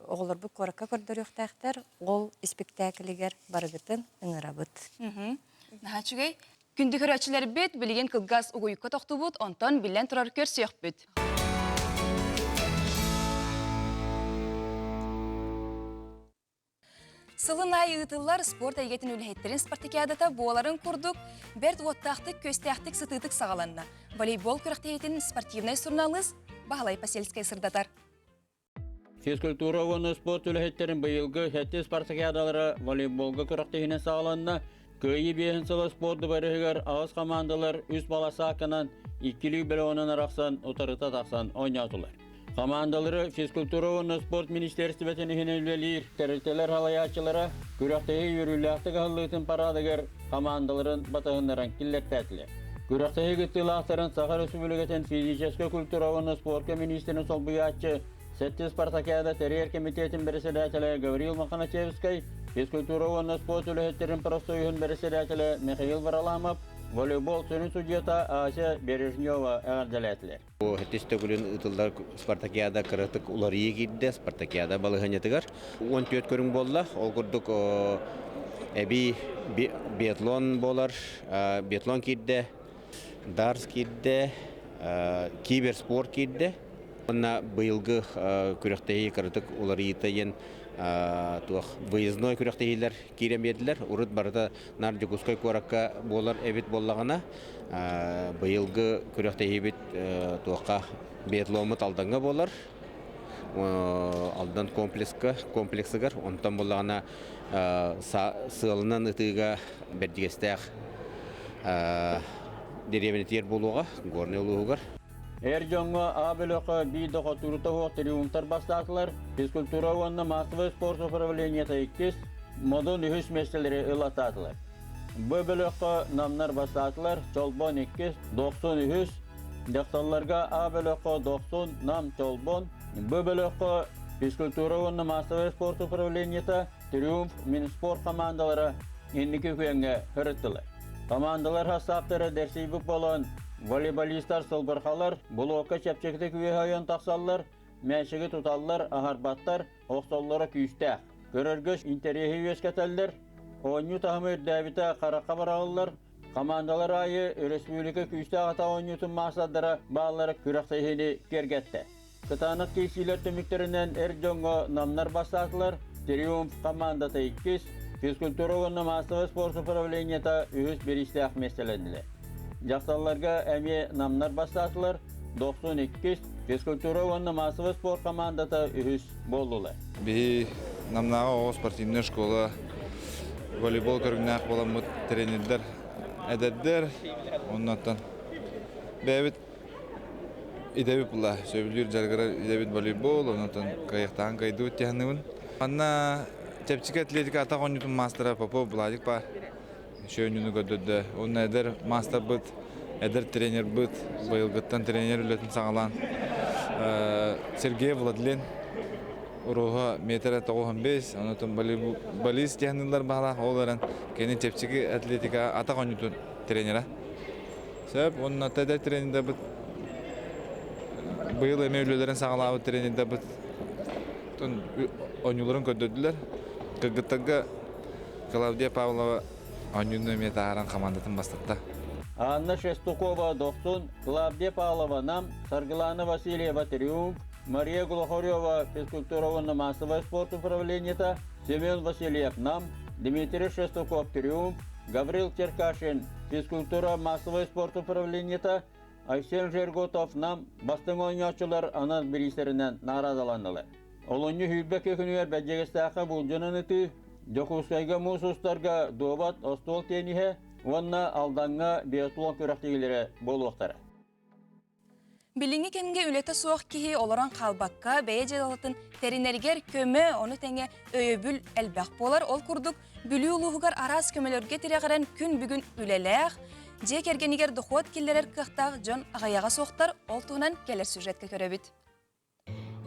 оҕолорбут куоракка көрдөрүөхтээхтэр. Ол испиктээкилигэр барыгытын ыҥырабыт. Наһаа үчүгэй. Күндү көрөөччүлэрбит, билигин кылгас угуйукка тохтубут, онтон биллэн турар көрсүөхпүт. Сылын аайы ыытыллар спорт эйгэтин үлэһиттэрин спартакиадата буоларын курдук, бэрт уоттаахтык, күөстээхтик, сытыытык саҕаланна. Волейбол күрэхтэһиитин спортивнай суруналыыс Баһылай Посельскай сырдатар. Физкультура уонна спорт үлэһиттэрин быйылгы сэттис спартакиадалара волейболга күрэхтэһиинэн саҕаланна. Кыайыы биэһин сыла спорт дыбарыһыгар аҕыс хамаандалар үс баласааканан иккилии бөлөҕүнэн арахсан утарыта тахсан оонньоотулар. Хамаандалары физкультура уонна спорт министиэристибэтин иһинэн үлэлиир тэрилтэлэр салайааччылара күрэхтэһии үөрүүлээхтик аһыллыытын параадыгар хамаандаларын батыһыннаран киллэртээтилэр. Күрэхтэһии кыттыылаахтарын Саха Өрөспүүбүлүкэтин физическэй культура уонна спорка миниистирин солбуйааччы, Сэттис спартакиада тэрийэр кэмитиэтин бэрэссэдээтэлэ Гаврил Мохначевскай, физкультура уонна спорт үлэһиттэрин профсоюһун бэрэссэдээтэлэ Михаил Вараламов, волейбол сүрүн судьуйата Ася Бережнева эҕэрдэлээтилэр. Сэттис төгүлүн ыытыллар спартакиада кыратык уларыйыы киирдэ спартакиада балаһыанньатыгар. 14 көрүҥ буолла. Ол курдук эбии биатлон буолар, биатлон киирдэ, дартс киирдэ, киберспорт киирдэ. Уонна быйылгы күрэхтэһии кыратык уларыйыыта диэн туох выездной күрэхтэһиилэр киирэн биэрдилэр. Урут барыта наар Дьокуускай куоракка буолар эбит буоллаҕына, быйылгы күрэхтэһиибит туохха биатломмут Алдаҥҥа буолар. Алдан комплекска, комплексыгар. Онтон буоллаҕына сыалынан ытыыга Бэрдьигэстээх дэриэбинэтигэр буолуоҕа, Горнай улууһугар. Эр дьоҥҥо А бөлөххө биир да хотуурута суох триумфтар бастаатылар. Физкультура уонна массовай спорт управлениета иккис, Модун үһүс миэстэлэри ылаттаатылар. Б бөлөххө Намнар бастаатылар, Чолбон иккис, Дохсун үһүс, дьахталларга А бөлөххө Дохсун, Нам, Чолбон, Б бөлөххө физкультура уонна массовай спорт управлениета, Триумф Минспорт хамаандалара инники күөҥҥэ сырыттылар. Хамаандалар састааптара дэрсийбит буолан, волейболистар сылбырхалар, блокка чэпчэкитик үөһэ ойон тахсаллар, мээчиги туталлар, аһарбаттар, охсоллоро күүстээх. Көрөргө интэриэһи үөскэтэллэр, оонньуу таһыма үрдээбитэ харахха быраҕыллар, хамаандалар аайы өрөспүүбүлүкэ күүстээх атах оонньуутун маастардара бааллара күрэхтэһиини киэргэттэ. Кытаанах киирсиилэр түмүктэринэн эр дьоҥҥо намнар бастаатылар, Триумф хамаандата иккис, физкультура уонна маассабай спорт управлениета үһүс бириистээх миэстэлэннилэр. Дьахталларга эмиэ намнар бастаатылар, Дохсун иккис, физкультура уонна маассабай спорт хамаандата үһүс буоллулар. Биһи Намнааҕы оҕо спортивнай школа волейбол көрүҥнээх буоламмыт тренердэр эдэрдэр, оннуттан бэйэбит Идэбит була, сөбүлүүр дьарыгырар идэбит волейбол, онтон кыайыахтаан кыайдыбыт дии Манна чэпчэки атлетика атах оонньуутун маастара Попов Владик баар. Үчүгэй көрдөрдө. Уонна эдэр маастарбыт, эдэр тренербыт, быйылгыттан тренер үлэтин саҕалаан Сергей Владлен уруһа метрэ 95, онтон балист диэн баһалаах, ол эрэн кини чэпчэки атлетика атах оонньуутун тренера. Сөп, уонна эдэр тренердэрбит быйыл эмиэ үлэлэрин саҕалаабыт тренердэрбит оонньууларын көрдөрдүлэр. Кыргыттарга Клавдия Павлова оонньууну эмиэ таһааран хамаандатын бастатта. Анна Шестукова Дохсун, Клавдия Павлова Нам, Саргылана Васильева Триумф, Мария Глухарева физкультура уонна массовай спорт управлениета, Семен Васильев Нам, Дмитрий Шестуков Триумф, Гаврил Черкашин физкультура массовай спорт управлениета, Айсен Жерготов Нам бастыҥ оонньооччулар анал бириистэринэн наҕараадаланнылар. Олунньу 22 күнүгэр Бэрдьигэстээххэ буулдьанан ытыы, Дьокуускайга муус устарга дуобат, остуол тиэниһэ уонна Алдаҥҥа биатлон күрэхтэһиилэрэ буолуохтара. Билиҥҥи кэмҥэ үлэтэ суох киһи олорон хаалбакка, бэйэ дьыалатын тэринэригэр көмө, ону тэҥэ өйөбүл элбэх буолар. Ол курдук, Бүлүү улууһугар араас көмөлөргө тирэҕирэн күн бүгүн үлэлээх, дьиэ кэргэнигэр дохуот киллэрэр кыахтаах дьон аҕыйаҕа суохтар. Ол туһунан кэлэр сюжетка көрөбүт.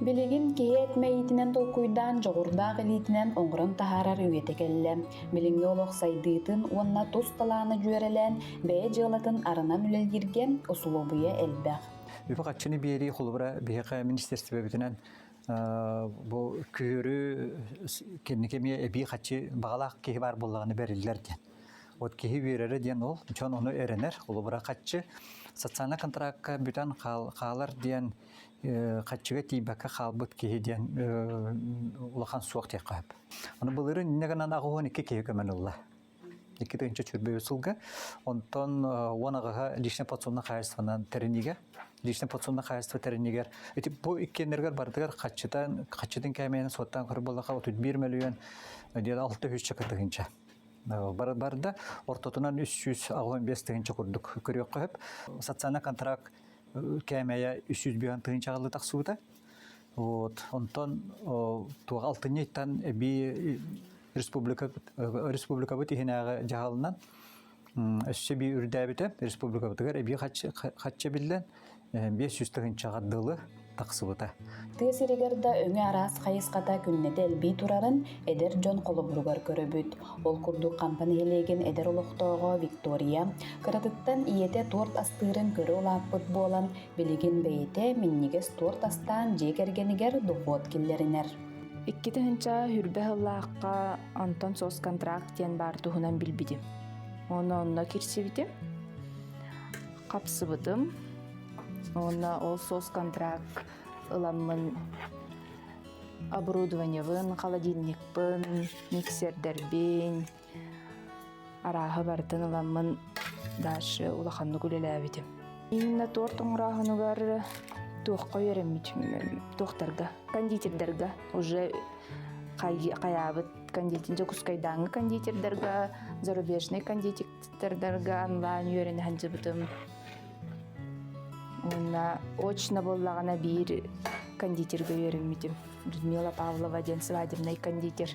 Билигин киһи эт мэйиитинэн толкуйдаан дьоҕурдаах илиитинэн оҥорон таһаарар үйэтэ кэллэ. Билиҥҥи олох сайдыытын уонна тус талааны дьүөрэлээн бэйэ дьыалатын арынан үлэлииргэ усулуобуйа элбэх. Үбү-харчыны биэрии холобура биһиэхэ министиэристибэбитинэн бу күһүөрү кэнники эмиэ эбии харчы баҕалаах киһи баар буоллаҕына бэриллэр диэн. Вот киһи үөрэрэ диэн ол, дьон ону эрэнэр, холобура харчы социальнай контракка бүтэн хаалар диэн хаччыга тиийбэккэ хаалбыт киһи диэн улахан суох диэххэ сөп. Аны былырыын инньэ гынан 82 киһи көмөн ылла. 2025 сылга. Онтон 18 личное подсобное хаһайыстыбанан тэринигэ личное подсобное хаһайыстыба тэринигэр ити бу иккиэннэригэр барытыгар хаччытан хаччытын кээмэйин суоттаан көрөр буоллахха 31 мөлүйүөн диэн 600 тыһыынча барда ортотунан 385 тыһыынча курдук көрүөххэ сөп. Социальный контракт кээмэйэ 305 тыһыынчаҕа тахсыбыта. Вот. Онтон туох алтынньыттан эбии республика республикабыт иһинээҕи дьаһалынан өссө эбии үрдээбитэ. Республикабытыгар эбии хаччы биллэн 500 тыһыынчаҕа дылы тахсыбыта. Тыа сиригэр да өҥө араас хайысхата күннэтэ элбии турарын эдэр дьон холобуругар көрөбүт. Ол курдук Хампа нэһилиэгин эдэр олохтооҕо Виктория кыратыттан ийэтэ торт астыырын көрө улааппыт буолан, билигин бэйэтэ минньигэс торт астаан дьиэ кэргэнигэр дохуот киллэринэр. 2 тыһыынча сүүрбэ сыллаахха онтон соцконтракт диэн баар туһунан билбитим. Оны онно кирсибитим, хапсыбытым. Онно ол соцконтракт ыламмын оборудованиебын, холодильникпын, миксердэрбин, арааһы барытын ыламмын дальше улаханнык үлэлээбитим. Именно торт оҥорооһунугар туохха үөрэммитим, туохтарга, кондитердарга уже хайаабыт кондитер, Дьокуускайдааҥҥы кондитердарга, зарубежный кондитердарга онлайн үөрэнэ сылдьыбытым. Уонна очно буоллаҕына биир кондитерга үөрэммитим. Людмила Павлова диэн свадебный кондитер.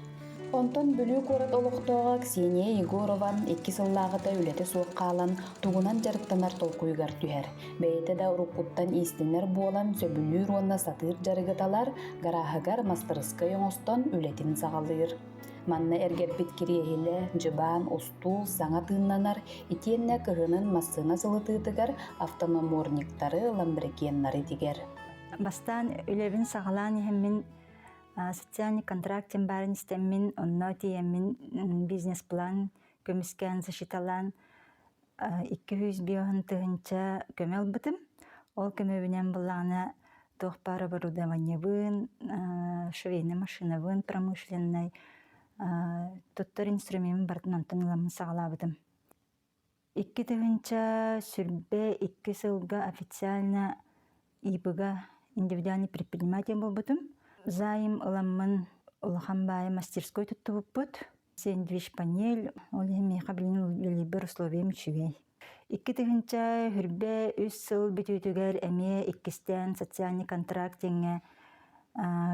Онтон Бүлүү куорат олохтооҕо Ксения Егорова 2 сыллааҕыта үлэтэ суох хаалан, тугунан дьарыктанар толкуйугар түһэр. Бэйэтэ да уруккуттан иистэнэр буолан, сөбүлүүр уонна сатыыр дьарыгы талар, гарааһыгар мастарыскыай оҥостон үлэтин саҕалыыр. Манна эргэрбит кириэһилэ, дьыбаан, устуул саҥа тыыннанар, итиэннэ кыһынын массыына сылытыытыгар автономорниктары, ламбрекеннары тигэр. Бастаан үлэбин саҕалаан иһэммин социальный контракт баарын истэммин, онно тиийэммин бизнес-план көмүскээн защиталаан 205 тыһыынча көмө ылбытым. Ол көмөбүнэн буллаҕына туох баар оборудованиебын, швейный машинабын промышленный, туттар инструментын барытын онтон ыламмын саҕалаабытым. 2022 сылга официально ИП-га индивидуальный предприниматель буолбутум. Займ ыламмын улахан баайы мастерской туттубуппут. Сэндвич панель, ол иһин миэхэ билигин үлэлиирбэр условиям үчүгэй. 2023 сыл бүтүүтүгэр эмиэ иккистээн социальный контракт диэҥҥэ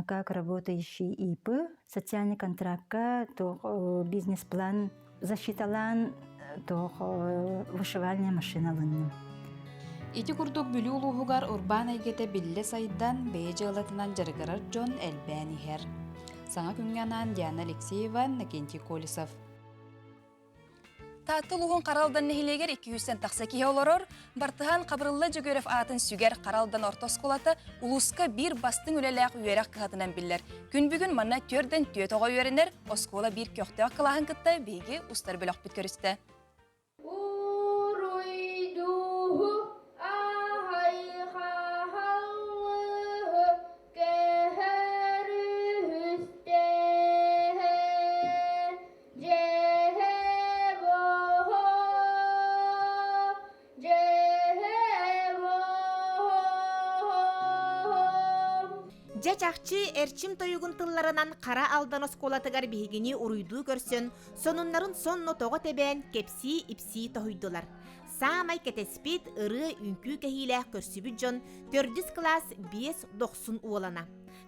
как работающий ИП социальный контрактка туох бизнес-план защиталаан туох вышивальная машина ылынным. Ити курдук Бүлүү улууһугар урбаан эйгэтэ биллэ сайдан, бэйэ дьыалатынан дьарыгырар дьон элбээн иһэр. Саҥа күҥҥэ анаан Диана Алексеева, Иннокентий Колесов. Таатта улууһун Хара Алдан нэһилиэгэр 200 тахса киһи олорор. Бартыһаан Хабырылла Дьөгүөров аатын сүгэр Хара Алдан орто оскуолата улууска биир бастыҥ үлэлээх үөрэх кыһатынан биллэр. Күн бүгүн манна түөрдэн түөрт оҕо үөрэнэр, оскуола биир көхтөөх кылааһын кытта биһиги устар бөлөхпүт көрүстэ. Уруйдууһу ахайхахаллыһы кэһэрүһүстэһэ дьэһэ-боһо дьэһэ-боһо. Дьэ чахчы Эрчим тойугун тылларынан Хара Алдан оскуолатыгар биһигини уруйдуу көрсөн, сонуннарын сонно тоҕо тэбээн кэпсии-ипсии тоһуйдулар. Саамай кэтэспит, ырыа-үҥкүү кэһиилээх көрсүбүт дьон төрдүс кылаас биэс дохсун уолана.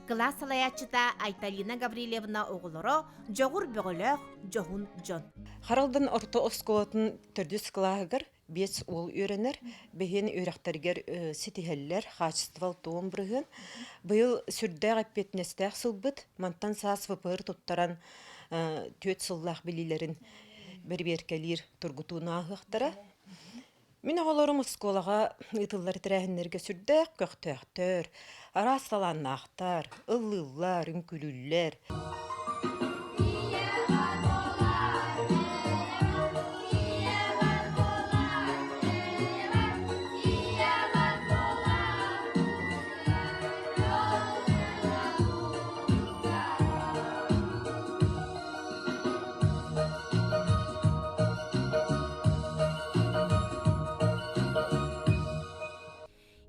Кылаас салайааччыта Айталина Гаврильевна оҕолоро дьоҕур бөҕөлөөх дьоһун дьон. Харалдан орто оскуолатын төрдүс кылааһыгар биэс уол үөрэнэр. Бэһиэн үөрэхтэригэр ситиһэллэр, хаачыстыбал туом бырыһыан. Быйыл сүрдээх эппиэтинэстээх сылбыт. Мантан саас ВПР туттаран түөрт сыллаах билиилэрин бэрэбиэркэлиир тургутууну ааһыахтара. Мин оҕолорум оскуолаҕа ыытыллар тэрээһиннэргэ сүрдээх көхтөөхтөр, араас талааннаахтар, ыллыыллар, үҥкүүлүүллэр.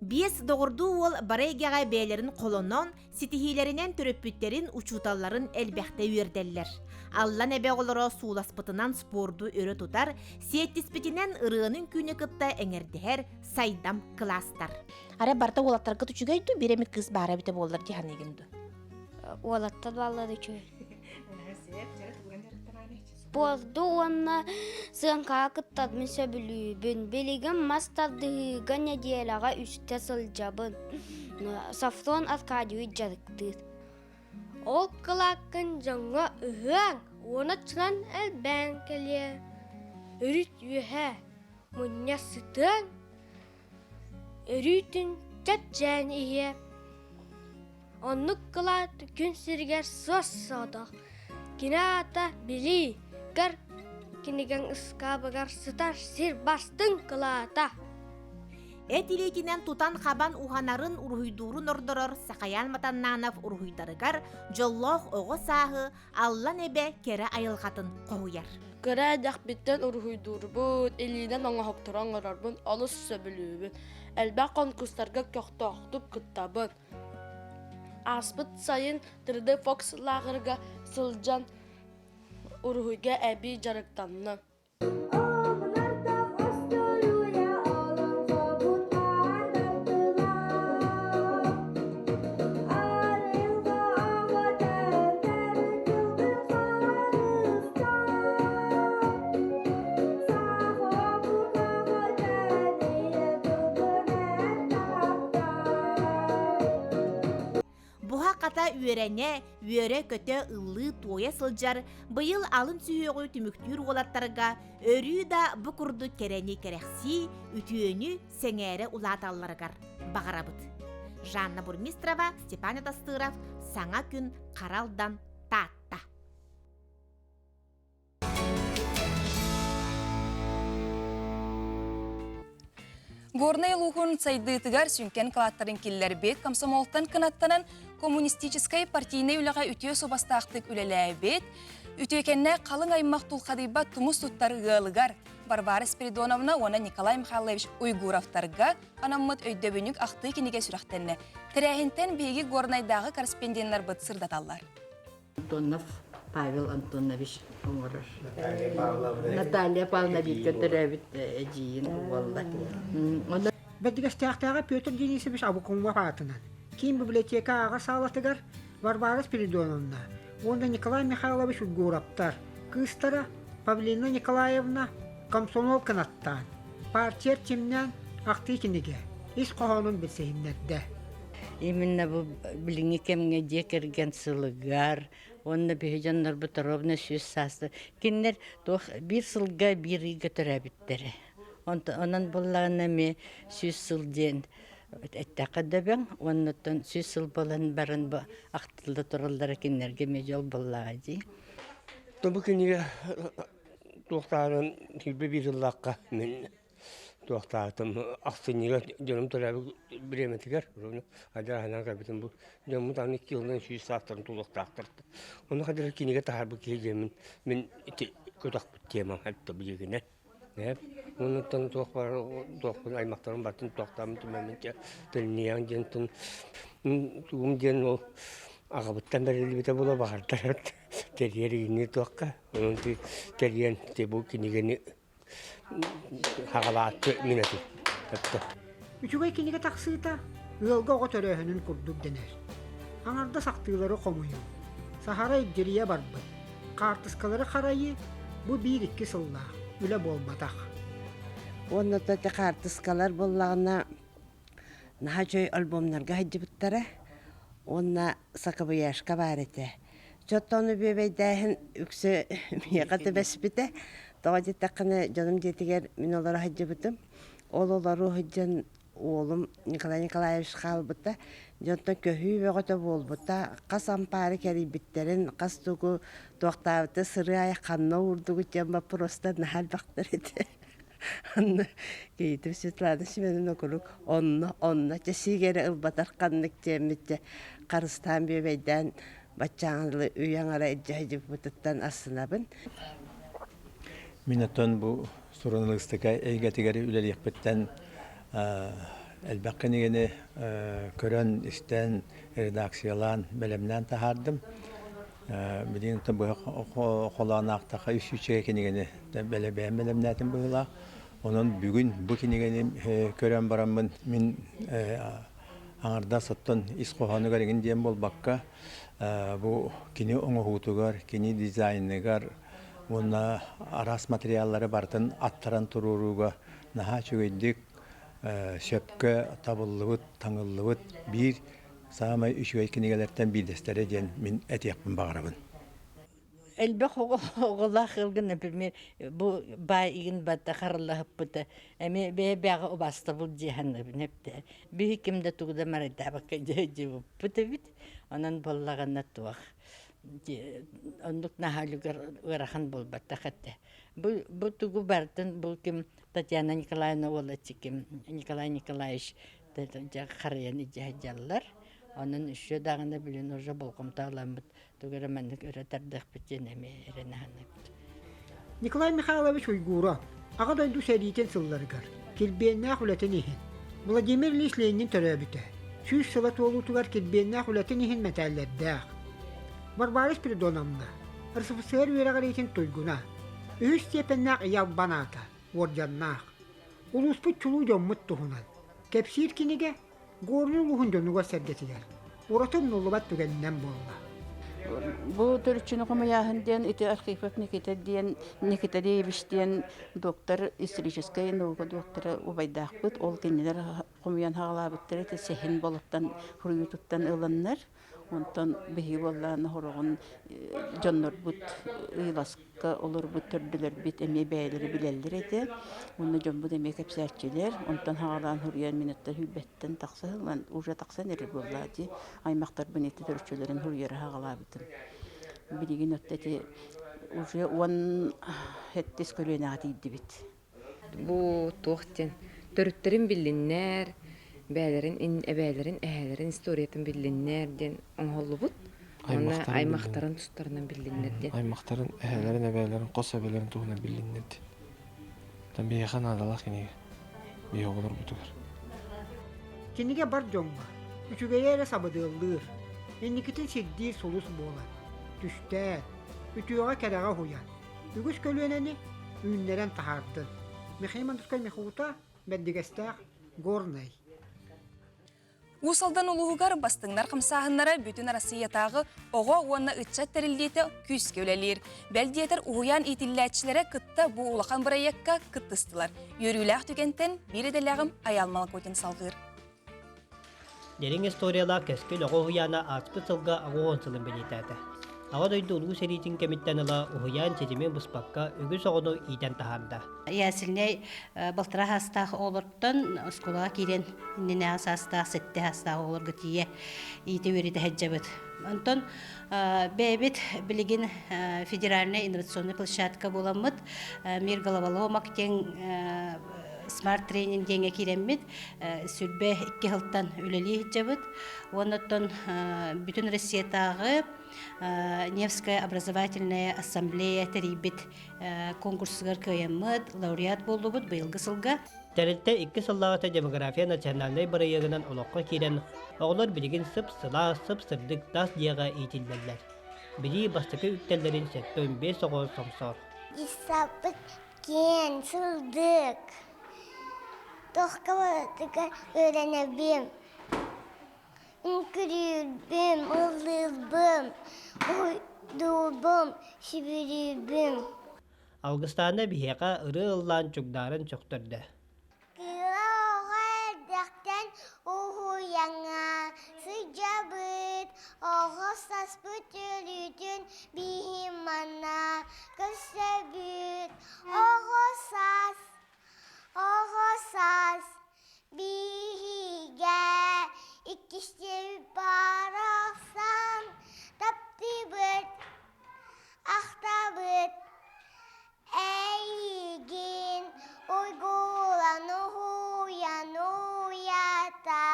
Биэс доҕордуу уол бары эйгэҕэ бэйэлэрин холонон, ситиһиилэринэн төрөппүттэрин, учууталларын элбэхтэ үөрдэллэр. Аллан эбэ оҕолоро сууласпытынан спорду өрө тутар, сиэттиспитинэн ырыаны-үҥкүүнү кытта эҥэрдэһэр сайдам кылаастар. Арай барыта уолаттаргыт үчүгэй дуу, биир эмит кыыс баара эбитэ буоллар дии саныыгын дуу? Уолаттар бааллар үчүгэй. Спорду уонна сыаҥкаҕа кыттарбын сөбүлүүбүн. Билигин мас тардыһыыга нэдиэлэҕэ үстэ сылдьабын. Софрон Аркадьевич дьарыктыыр. Ол кылааккын дьоҥҥо ыһыаҥ, уоначчынан элбээн кэлиэ. Өрүт үөһэ мунньа сытыаҥ, өрүүтүн чэпчээн иһиэ. Оннук кылаат күн сиригэр суос-соҕотох. Кини аата Билии, көр кинигэҥ ыскаабыгар сытар сир бастыҥ кылаата. Эт илиитинэн тутан-хабан уһанарын, уруһуйдуурун ордорор Сахаян Матаннанов уруһуйдарыгар дьоллоох оҕо сааһы Аллан эбэ кэрэ айылҕатын хоһуйар. Кыра эрдэхпиттэн уруһуйдуурбут, илиинэн оҥоһуктары оҥорорбун олус сөбүлүүбүн. Элбэх конкурстарга көхтөөхтүк кыттабын. Ааспыт сайын 3D Fox лааҕырга сылдьан уруһуйга эбии дьарыктанным. Буһа-хата үөрэнэ, үөрэ-көтө ыллыы-туойа сылдьар быйыл алын сүһүөҕү түмүктүүр уолаттарга өрүү да бу курдук кэрэни кэрэхсии, үтүөнү сэҥээрэ улааталларыгар баҕарабыт. Жанна Бурмистрова, Степан Атастыров, Саҥа күн Харалдан, Таатта. Горнай улууһун сайдыытыгар сүҥкэн кылааттарын киллэрбит, комсомолтан кынаттанан коммунистическай партийнай үлэҕэ үтүө суобастаахтык үлэлээбит, үтүөкэннэ халыҥ аймах тулхадыйбат тумус туттар ыалыгар Варвара Спиридоновна уонна Николай Михайлович Уйгуровтарга анаммыт өйдөбүнньүк ахтыы кинигэ сүрэхтэннэ. Тэрээһинтэн биһиги Горнайдааҕы корреспонденнарбыт сырдаталлар. Антонов Павел Антонович оҥорор. Наталья Павловна бииргэ төрөөбүт эдьиийин уолла. Бэрдигэстээхтээҕи Петр Денисович Абукумов аатынан киин библиотека ааҕар саалатыгар Варвара Спиридоновна уонна Николай Михайлович Угуровтар кыыстара Павлина Николаевна комсомол кынаттаан, партия эрчимнээн ахтыы кинигэ ис хоһоонун билсиһиннэрдэ. Именно бу билиҥҥи кэмҥэ дьиэ кэргэн сылыгар уонна биһи дьоннорбут ровно сүүс сааста кинилэр туох биир сылга биир ыйга төрөөбүттэрэ. Онон буоллаҕына эмиэ сүүс сыл диэн эттэххэ дөбөҥ уоннаттан сүүс сыл буолан баран бу ахтылла тураллара кинилэргэ эмиэ дьол буоллаҕа дии. Бу кинигэ туохтааҕын сүүрбэ биир сыллаахха мин Туохтаатым ахсынньыга дьонум төрөөбүт бириэмэтигэр адьаһанан кэлбитим бу дьоммут аны икки сылынан сүүс саастарын туолуохтаахтар. Онно хадыр кинигэ таһаарбыт киһи диэммин мин ити көтөхпүт темам это билигинэ. Нэп. Онуттан туох бар туохпун аймахтарым бартын туохтаамын түмэммин төннүйэҥ диэн тун тугум диэн ол аҕабыттан бэриллибитэ була баҕардар тэрийэр игини туохха онон тэрийэн бу кинигэни хаҕалааччы мин этим Үчүгэй кинигэ тахсыыта ыалга оҕо төрөөһүнүн курдук дэнэр. Аҥардас ахтыылары хомуйуу, саһара илдьирийэ барбыт, хаартыскалары харайыы бу биир-икки сыллаах үлэ буолбатах. Уонна то ити хаартыскалар буоллаҕына наһаа үчүгэй альбомнарга сылдьыбыттара уонна саквояжка баар этэ. Чоттоону бүөбэйдээһин үксэ миэхэ түбэспитэ. Тоҕо диэтэххинэ дьонум дьиэтигэр мин олоро сылдьыбытым. Ол олоруу сылдьан уолум Николай Николаевич хаалбыта. Дьонтон көһүү бөҕөтө буолбута. Хас ампаары кэрийбиттэрин, хас тугу туохтаабыты сырыы аайы ханна уурдугут диэн боппуруостар наһаа элбэхтэр этэ. Анна кийиитим Светлана Семеновна куруук онно, онно чэ сиигэрэ ылбатар ханнык диэммит дьэ харыстаан бүөбэйдээн баччааҥҥа дылы үйэ аҥара илдьэ сылдьыбыппытыттан астынабын. Мин оттон бу суруналыыстыка эйгэтигэр үлэлиэхпиттэн элбэх кинигэни көрөн, истэн, редакциялаан, бэлэмнээн таһаардым. Билигин быһа холоон аахтахха үс үчүгэй кинигэни бэйэм бэлэмнээтим быһыылаах. Онон бүгүн бу кинигэни көрөн бараммын мин аҥардас оттон ис хоһоонугар эҥин диэн буолбакка, бу кини оҥоһуутугар, кини дизайныгар уонна араас материаллары барытын аттаран туруорууга наһаа үчүгэйдик сөпкө табыллыбыт, таҥыллыбыт биир саамай үчүгэй кинигэлэртэн биирдэстэрэ диэн мин этиэхпин баҕарабын. Элбэх оҕолоох ыалга, например, бу баай игин батта хараллаһыппыта эми бэйэ-бэйэҕэ убаастабыл дьиэһаннабын эптэ. Биһи ким да тугу да марайдаабакка дьиэбиппит эбит. Онон буоллаҕына туох оннук наһаа үлүгэр ыарахан буолбатах этэ. Бу, бу тугу барытын бу ким Татьяна Николаевна уола ким Николай Николаевич харайан илдьэ сылдьаллар. Онон еще даҕаны билин уже болҕомто ыламмыт тугу эрэ маннык өрө тардыахпыт диэн эмиэ эрэнэ саныыбыт. Николай Михайлович Уйгура Аҕа дойду сэриитин сылларыгар килбиэннээх үлэтин иһин Владимир Ильич Ленин төрөөбүтэ 100 сыла туолуутугар килбиэннээх үлэтин иһин мэтээллэрдээх. Варвара Спиридоновна РСФСР үөрэҕириитин туйгуна, үһүс степеннээх Ийэ албан аата, уордьаннаах. Улууспут чулуу дьоммут туһунан кэпсиир кинигэ Горнай улууһун дьонугар-сэргэтигэр ураты умнуллубат түгэнинэн буолла. Бу төрүччүнү хомуйааһын диэн ити Архипов Никита диэн Никита Деевич диэн доктор историческай наука доктора убайдаахпыт. Ол кинилэр хомуйан хаҕалаабыттар ити сэһэн болуттан суруйуутуттан ыланнар Онтон биһиги буоллаҕына хороҕун дьоннорбут ыйыласка олорбут төрдүлэрбит эмиэ бэйэлэрэ билэллэр этэ. Уонна дьоммут эмиэ кэпсээччилэр. Онтон хаҕалаан суруйан минуттан сүүрбэттэн тахса сыллан уже тахсан эрэр буоллаа дии. Аймахтарбын ити төрүччүлэрин суруйары хаҕалаабытым. Билигин отто ити уже 17-ис көлүөнэҕэ тиийдибит. Бу туох диэн төрүттэрин биллиннэр, бэйэлэрин эбээлэрин, эһээлэрин историятын биллиннэр диэн оҥоһуллубут. Уонна аймахтарын тустарынан биллиннэр диэн. Аймахтарын, эһээлэрин, эбээлэрин, хос эбэлэрин туһунан биллиннэр диэн. Там биһиэхэ наадалаах кинигэ. Биһи оҕолорбутугар. Кинигэ бар дьоҥҥо үчүгэйи эрэ сабыдыаллыыр, инникитин сирдиир сулус буолар. Түстээн, үтүөҕэ-кэрэҕэ уһуйан, Үгүс көлүөнэни үүннэрэн таһаардын. Михаил Мандускай Михута, Бэрдигэстээх, Горнай. Уус Алдан улууһугар бастыҥнар хамсааһыннара бүтүн Арассыыйатааҕы оҕо уонна ыччат тэриллиитэ күүскэ үлэлиир. Бэл диэтэр уһуйаан иитиллээччилэрэ кытта бу улахан бырайыакка кыттыстылар. Үөрүүлээх түгэнтэн биир идэлээҕим Айаал Малакотин салҕыыр. Дириҥ историялаах Кэскил оҕо уһуйаана ааспыт сылга 80 сылын бэлиэтээтэ. Аҕа дойду Улуу сэриитин кэмиттэн ыла уһуйаан ситимин быспакка үгүс оҕону иитэн таһаарда. Ясельнай балтараа саастаах оҕолортон оскуолаҕа киирэн иннинээҕи саастаах, сэттэ саастаах оҕолорго тиийэ иитэ үөрэтэ сылдьабыт. Онтон бэйэбит билигин федеральнай инновационнай площадка буоламмыт Мир головоломок диэн Smart Training диэҥҥэ киирэммит 22 сылтан үлэлии сылдьабыт. Уонна оттон бүтүн Россиятааҕы Невская образовательная ассамблея тэрийбит конкурсугар кыайаммыт, лауреат буоллубут быйылгы сылга. Тэрилтэ икки сыллааҕыта демография национальнай бырайыагынан олоххо киирэн, оҕолор билигин сып-сылаас, сып-сырдык тас дьиэҕэ иитиллэллэр. Билии бастакы үктэллэрин 75 оҕо сомсор. Исаппыт киэн, сылдык. Туохка барытыгар үөрэнэбин. Үҥкүрүүрбүм, ыллыырбын, уһуйдуурбун, сүбүрүүрбүн. Алгыстаана биһиэхэ ырыа ыллаан чугдааран сөхтөрдө. Кыра оҕо эрдэхтэн уһуйаҥҥа сылдьабыт, оҕо саспыт өлүүтүн биһи манна көрсөбүт. Оҕо саас, оҕо саас биһигэ иккистиэбит барахсан таптыыбыт, ахтабыт. Эйигин уйгулан уһуйан уйата.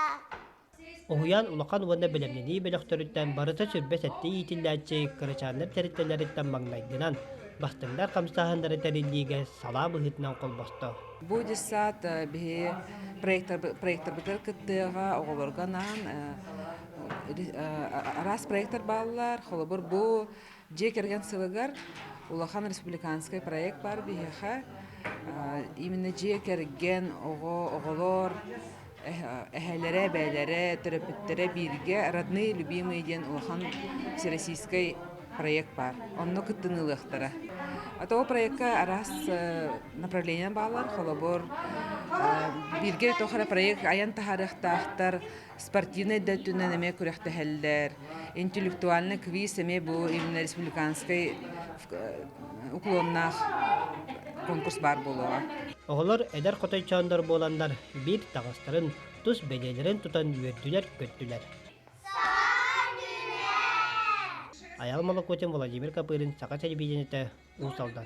Уһуйаан улахан уонна бэлэмнэнии бөлөхтөрүттэн барыта 27 иитиллээччи кырачааннар тэрилтэлэриттэн маҥнайгынан бастыҥнар хамсааһыннары тэриллиигэ салаа быһыытынан холбосто. Бу десант биһи проекторбытыгар кыттыаҕа оҕолорго анаан араас проектор бааллар. Холобур, бу Дьиэ кэргэн сылыгар улахан республиканскай проект баар биһиэхэ. Именно дьиэ кэргэн, оҕо, оҕолор, эһэлэрэ, эбээлэрэ, төрөппүттэрэ бииргэ «Родные, любимые» диэн улахан всероссийскай проект баар. Онно кыттыыны ылыахтара. А то проекка араас направление баалар. Холобур, бииргэ тоох эрэ проект айан таһаарыахтаахтар, спортивнай да өттүнэн эмиэ күрэхтэһэллэр. Интеллектуальный квиз эмиэ бу именно республиканскай уклоннаах конкурс баар буолуоҕа. Оҕолор эдэр хотойчооннор буоланнар биир таҥастарын, тус бэлиэлэрин тутан үөрдүлэр-көттүлэр. Айал Молокутин, Владимир Копырин, Саха телевидениетэ, Уус Алдан.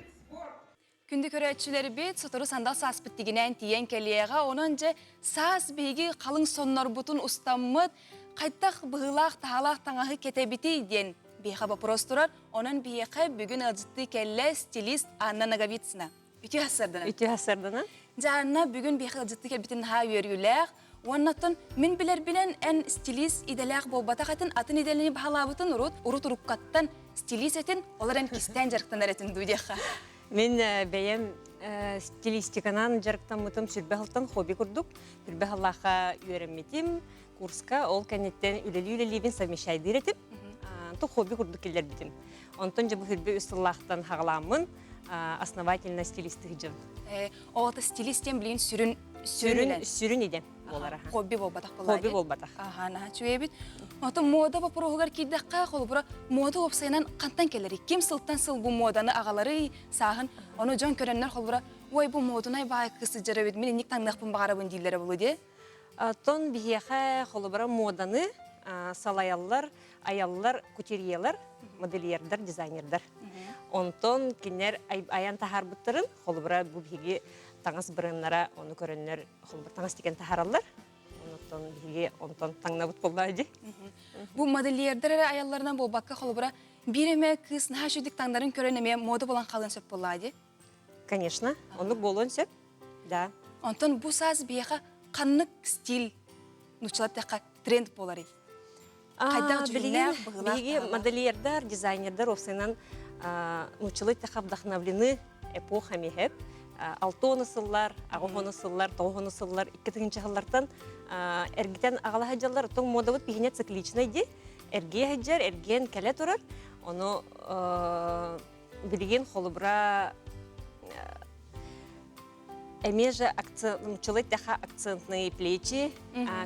Күндү көрөөччүлэрбит, сотору сандал сааспыт тигинээн тиийэн кэлиэҕэ. Онон дьэ саас биһиги халыҥ соннорбутун устаммыт, хайдах быһыылаах-таһаалаах таҥаһы кэтэбитий диэн биһиэхэ вопрос турар. Онон биһиэхэ бүгүн ыалдьыттыы кэллэ стилист Анна Ноговицына. Үтүө сарсыарданан. Үтүө сарсыарданан. Дьэ Анна, бүгүн биһиэхэ ыалдьыттыы кэлбитин наһаа үөрүүлээх. Уоннаттан мин билэрбинэн эн стилист идэлээх буолбатах этин, атын идэлэни баһылаабытын урут, урут уруккаттан стилист этин, ол эрэн кистээн дьарыктанар этин дуу диэххэ. Мин бэйэм стилистиканан дьарыктаммытым сүрбэ сылтан хобби курдук. Сүрбэ сыллаахха үөрэммитим курска, ол кэнниттэн үлэлии-үлэлиибин совмещайдыыр этим. Онтон хобби курдук киллэрбитим. Онтон дьэ бу сүрбэ үс сыллаахтан хаҕалааммын основательно стилистик дьон. Оҕото стилист диэн билигин сүрүн сүрүн сүрүн идэм буолара. Хобби буолбатах буолла. Хобби буолбатах. Аха, наһаа үчүгэй Оттон мода боппуруоһугар киирдэххэ, холобура, мода уопсайынан хантан кэлэрий? Ким сылтан сыл бу моданы аҕаларый, сааһын, ону дьон көрөннөр холобура, ой, бу модунай баай кыыс сылдьар эбит, мин инник таҥныахпын баҕарабын дииллэрэ буолуо дии. Оттон биһиэхэ холобура моданы салайаллар, айаллар кутюрьелар, модельердар, дизайнердар. Онтон кинилэр айан таһаарбыттарын, холобура, бу биһиги таҥас бренднара ону көрөннөр холобур таҥас тигэн таһаараллар. Онтон биһиги онтон таҥнабыт буоллаа дии. Бу модельердар эрэ айалларынан буолбакка, холобура, биир эмэ кыыс наһаа үчүгдүк таҥнарын көрөн эмиэ мода буолан хаалыан сөп буоллаа дии. Конечно, оннук буолуон сөп. Да. Онтон бу саас биһиэхэ ханнык стиль, нууччалар тэххэ тренд буоларый? Хайдах дьүһүннээх, быһыылаах Биһиги модельердар, дизайнердар уопсайынан нууччалыы эттэххэ вдохновлены эпохами хэп. Алтоны сыллар, аҕыһону сыллар, тоҕуһону сыллар, икки тыһыынча сыллартан эргитэн аҕала сылдьаллар. Оттон модабыт биһине цикличный ди. Эргиэ сылдьар, эргиэн кэлэ турар. Ону билигин холобура Эмиэ же акцент, теха акцентные плечи,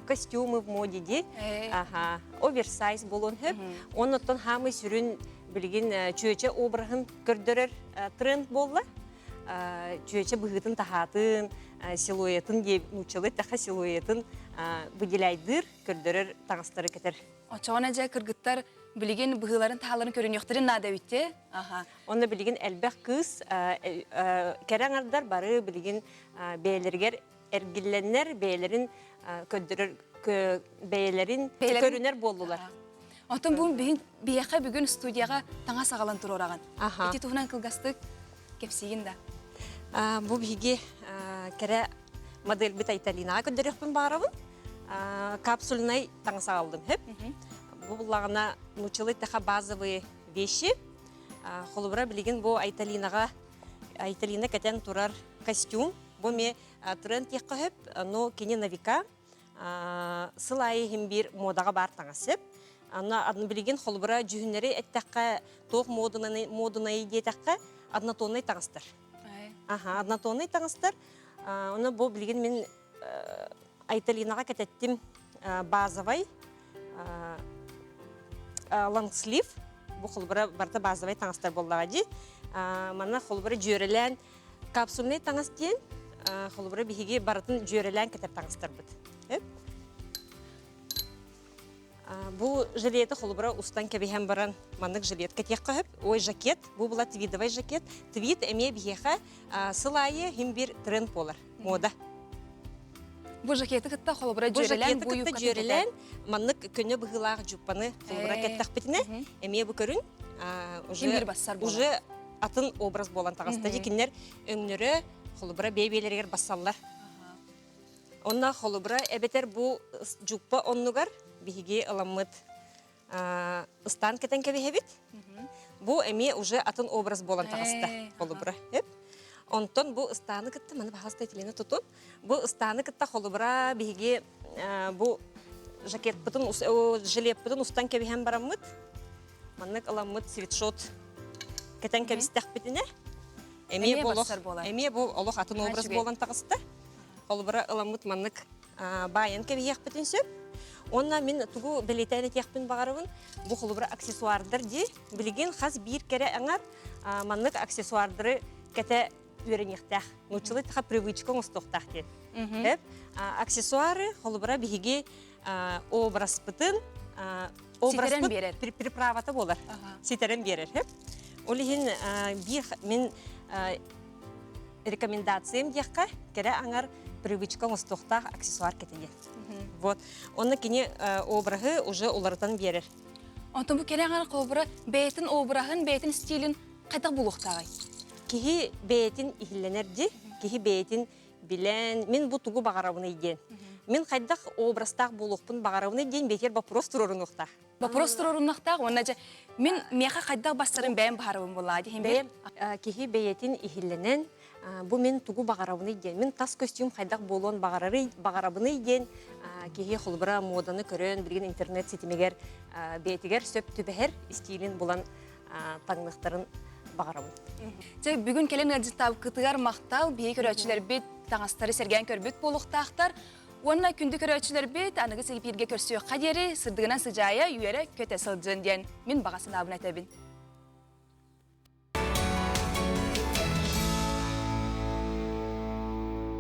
костюмы в моде ди, ага, оверсайз болон хөп. Оннуттан хаамый сүрүн билигин чүөчэ обраһын көрдөрөр тренд болла. Чүөчэ быһыытын таһаатын, силуэтын диэ нууччалыы теха силуэтын выделяйдыр, көрдөрөр таҥастары кэтэр. Очоҕуна дьэ кыргыттар. билигин быһыыларын таһааларын көрүнүөхтэрин наада эбит Аха. Онно билигин элбэх кыыс кэрэ аҥардар бары билигин бэйэлэригэр эргиллэннэр бэйэлэрин көрдөрөр бэйэлэрин көрүнэр буоллулар. Оттон бу биһиэхэ бүгүн студияҕа таҥас аҕалан туруораҕын. Ити туһунан кылгастык кэпсиигин да. Бу биһиги кэрэ модельбит Айталинаҕа көрдөрүөхпүн баҕарабын. Капсульнай таҥас аҕаллым хөп. Бу буллаҕына нууччалыы эттэххэ базовые вещи. Холобура билигин бу Айталинаҕа Айталина кэтэн турар костюм. Бу эмиэ тренд диэххэ сөп, но кини на века сыл аайы иһин биир модаҕа баар таҥас сөп. Аны билигин холобура дьүһүннэри эттэххэ туох модунай диэтэххэ однотоннай таҥастар. Аха, однотоннай таҥастар. Оны бу билигин мин Айталинаҕа кэтэттим базовай лонгслив. Бу холобура барыта базовай таҥастар буоллаҕа дии. Манна холобура дьүөрэлээн капсульнай таҥас диэн холобура биһиги барытын дьүөрэлээн кэтэр таҥастарбыт. Бу жилеты холобура устан кэбиһэн баран маннык жилет кэтиэххэ сөп. Ой, жакет, бу была твидовай жакет. Твид эмиэ биһиэхэ сыл аайы хим бир тренд буолар, мода. Бу жакеты кытта холобура дьүөрэлээн, бу кытта дьүөрэлээн маннык көнө быһыылаах жуппаны холобура кэттэхпитинэ эмиэ бу көрүн уже уже атын образ буолан таҕыста. Дьикиннэр өҥнөрө холобура бэйэ-бэйэлэригэр бассаллар. Онно холобура эбэтэр бу дьуппа оннугар биһиги ыламмыт ыстаан кэтэн кэбиһэбит. Бу эмиэ уже атын образ буолан таҕыста холобура. Онтон бу ыстааны кытта маны баһаста этилине тутун. Бу ыстааны кытта холобура биһиги бу жакетпытын жилетпытын устан кэбиһэн бараммыт маннык ыламмыт свитшот кэтэн кэбистэхпитинэ эмиэ бу олох эмиэ бу олох атын образ буолан таҕыста. Холобура ыламмыт маннык баайан кэбиһиэхпитин сөп. Уонна мин тугу бэлиэтээн этиэхпин баҕарабын, бу холобура аксессуардар дии. Билигин хас биир кэрэ аҥар маннык аксессуардары кэтэ үөрэниэхтээх. Нууччалыы таха привычка оҥостуохтаах диэн. Аксессуары холобура биһиги образпытын образпыт приправата буолар. Ситэрэн биэрэр. Ол иһин биир мин рекомендациям диэххэ, кэрэ аҥар привычка оҥостуохтаах аксессуар кэтиниэ. Вот. Онно кини обраһы уже уларытан биэрэр. Онтон бу кэрэ аҥар холобура бэйэтин обраһын, бэйэтин стилин хайдах булуохтааҕый? Киһи бэйэтин иһиллэнэр дии, киһи бэйэтин билэн, мин бу тугу баҕарабыный диэн. Мин хайдах образтаах буолуохпун баҕарабыный диэн бэйэтигэр вопрос туруорунуохтаах. Вопрос туруоруннахтаах уонна дьэ мин миэхэ хайдах бастарын бэйэм баһарабын буоллаа диһин бэйэм киһи бэйэтин иһиллэнэн бу мин тугу баҕарабыный диэн мин тас көстүүм хайдах буолуон баҕарарый баҕарабыный диэн киһи холобура муоданы көрөн билигин интернет ситимигэр бэйэтигэр сөп түбэһэр истиилин булан таҥныхтарын баҕарабын. Дьэ бүгүн кэлэн ыалдьыттаабыккытыгар махтал биһиги көрөөччүлэрбит таҥастары сэргээн көрбүт буолуохтаахтар. Уонна күндү көрөөччүлэрбит аныгы силипииргэ көрсүөххэ диэри сырдыгынан сыдьаайа үөрэ көтө сылдьын диэн мин баҕа санаабын этэбин.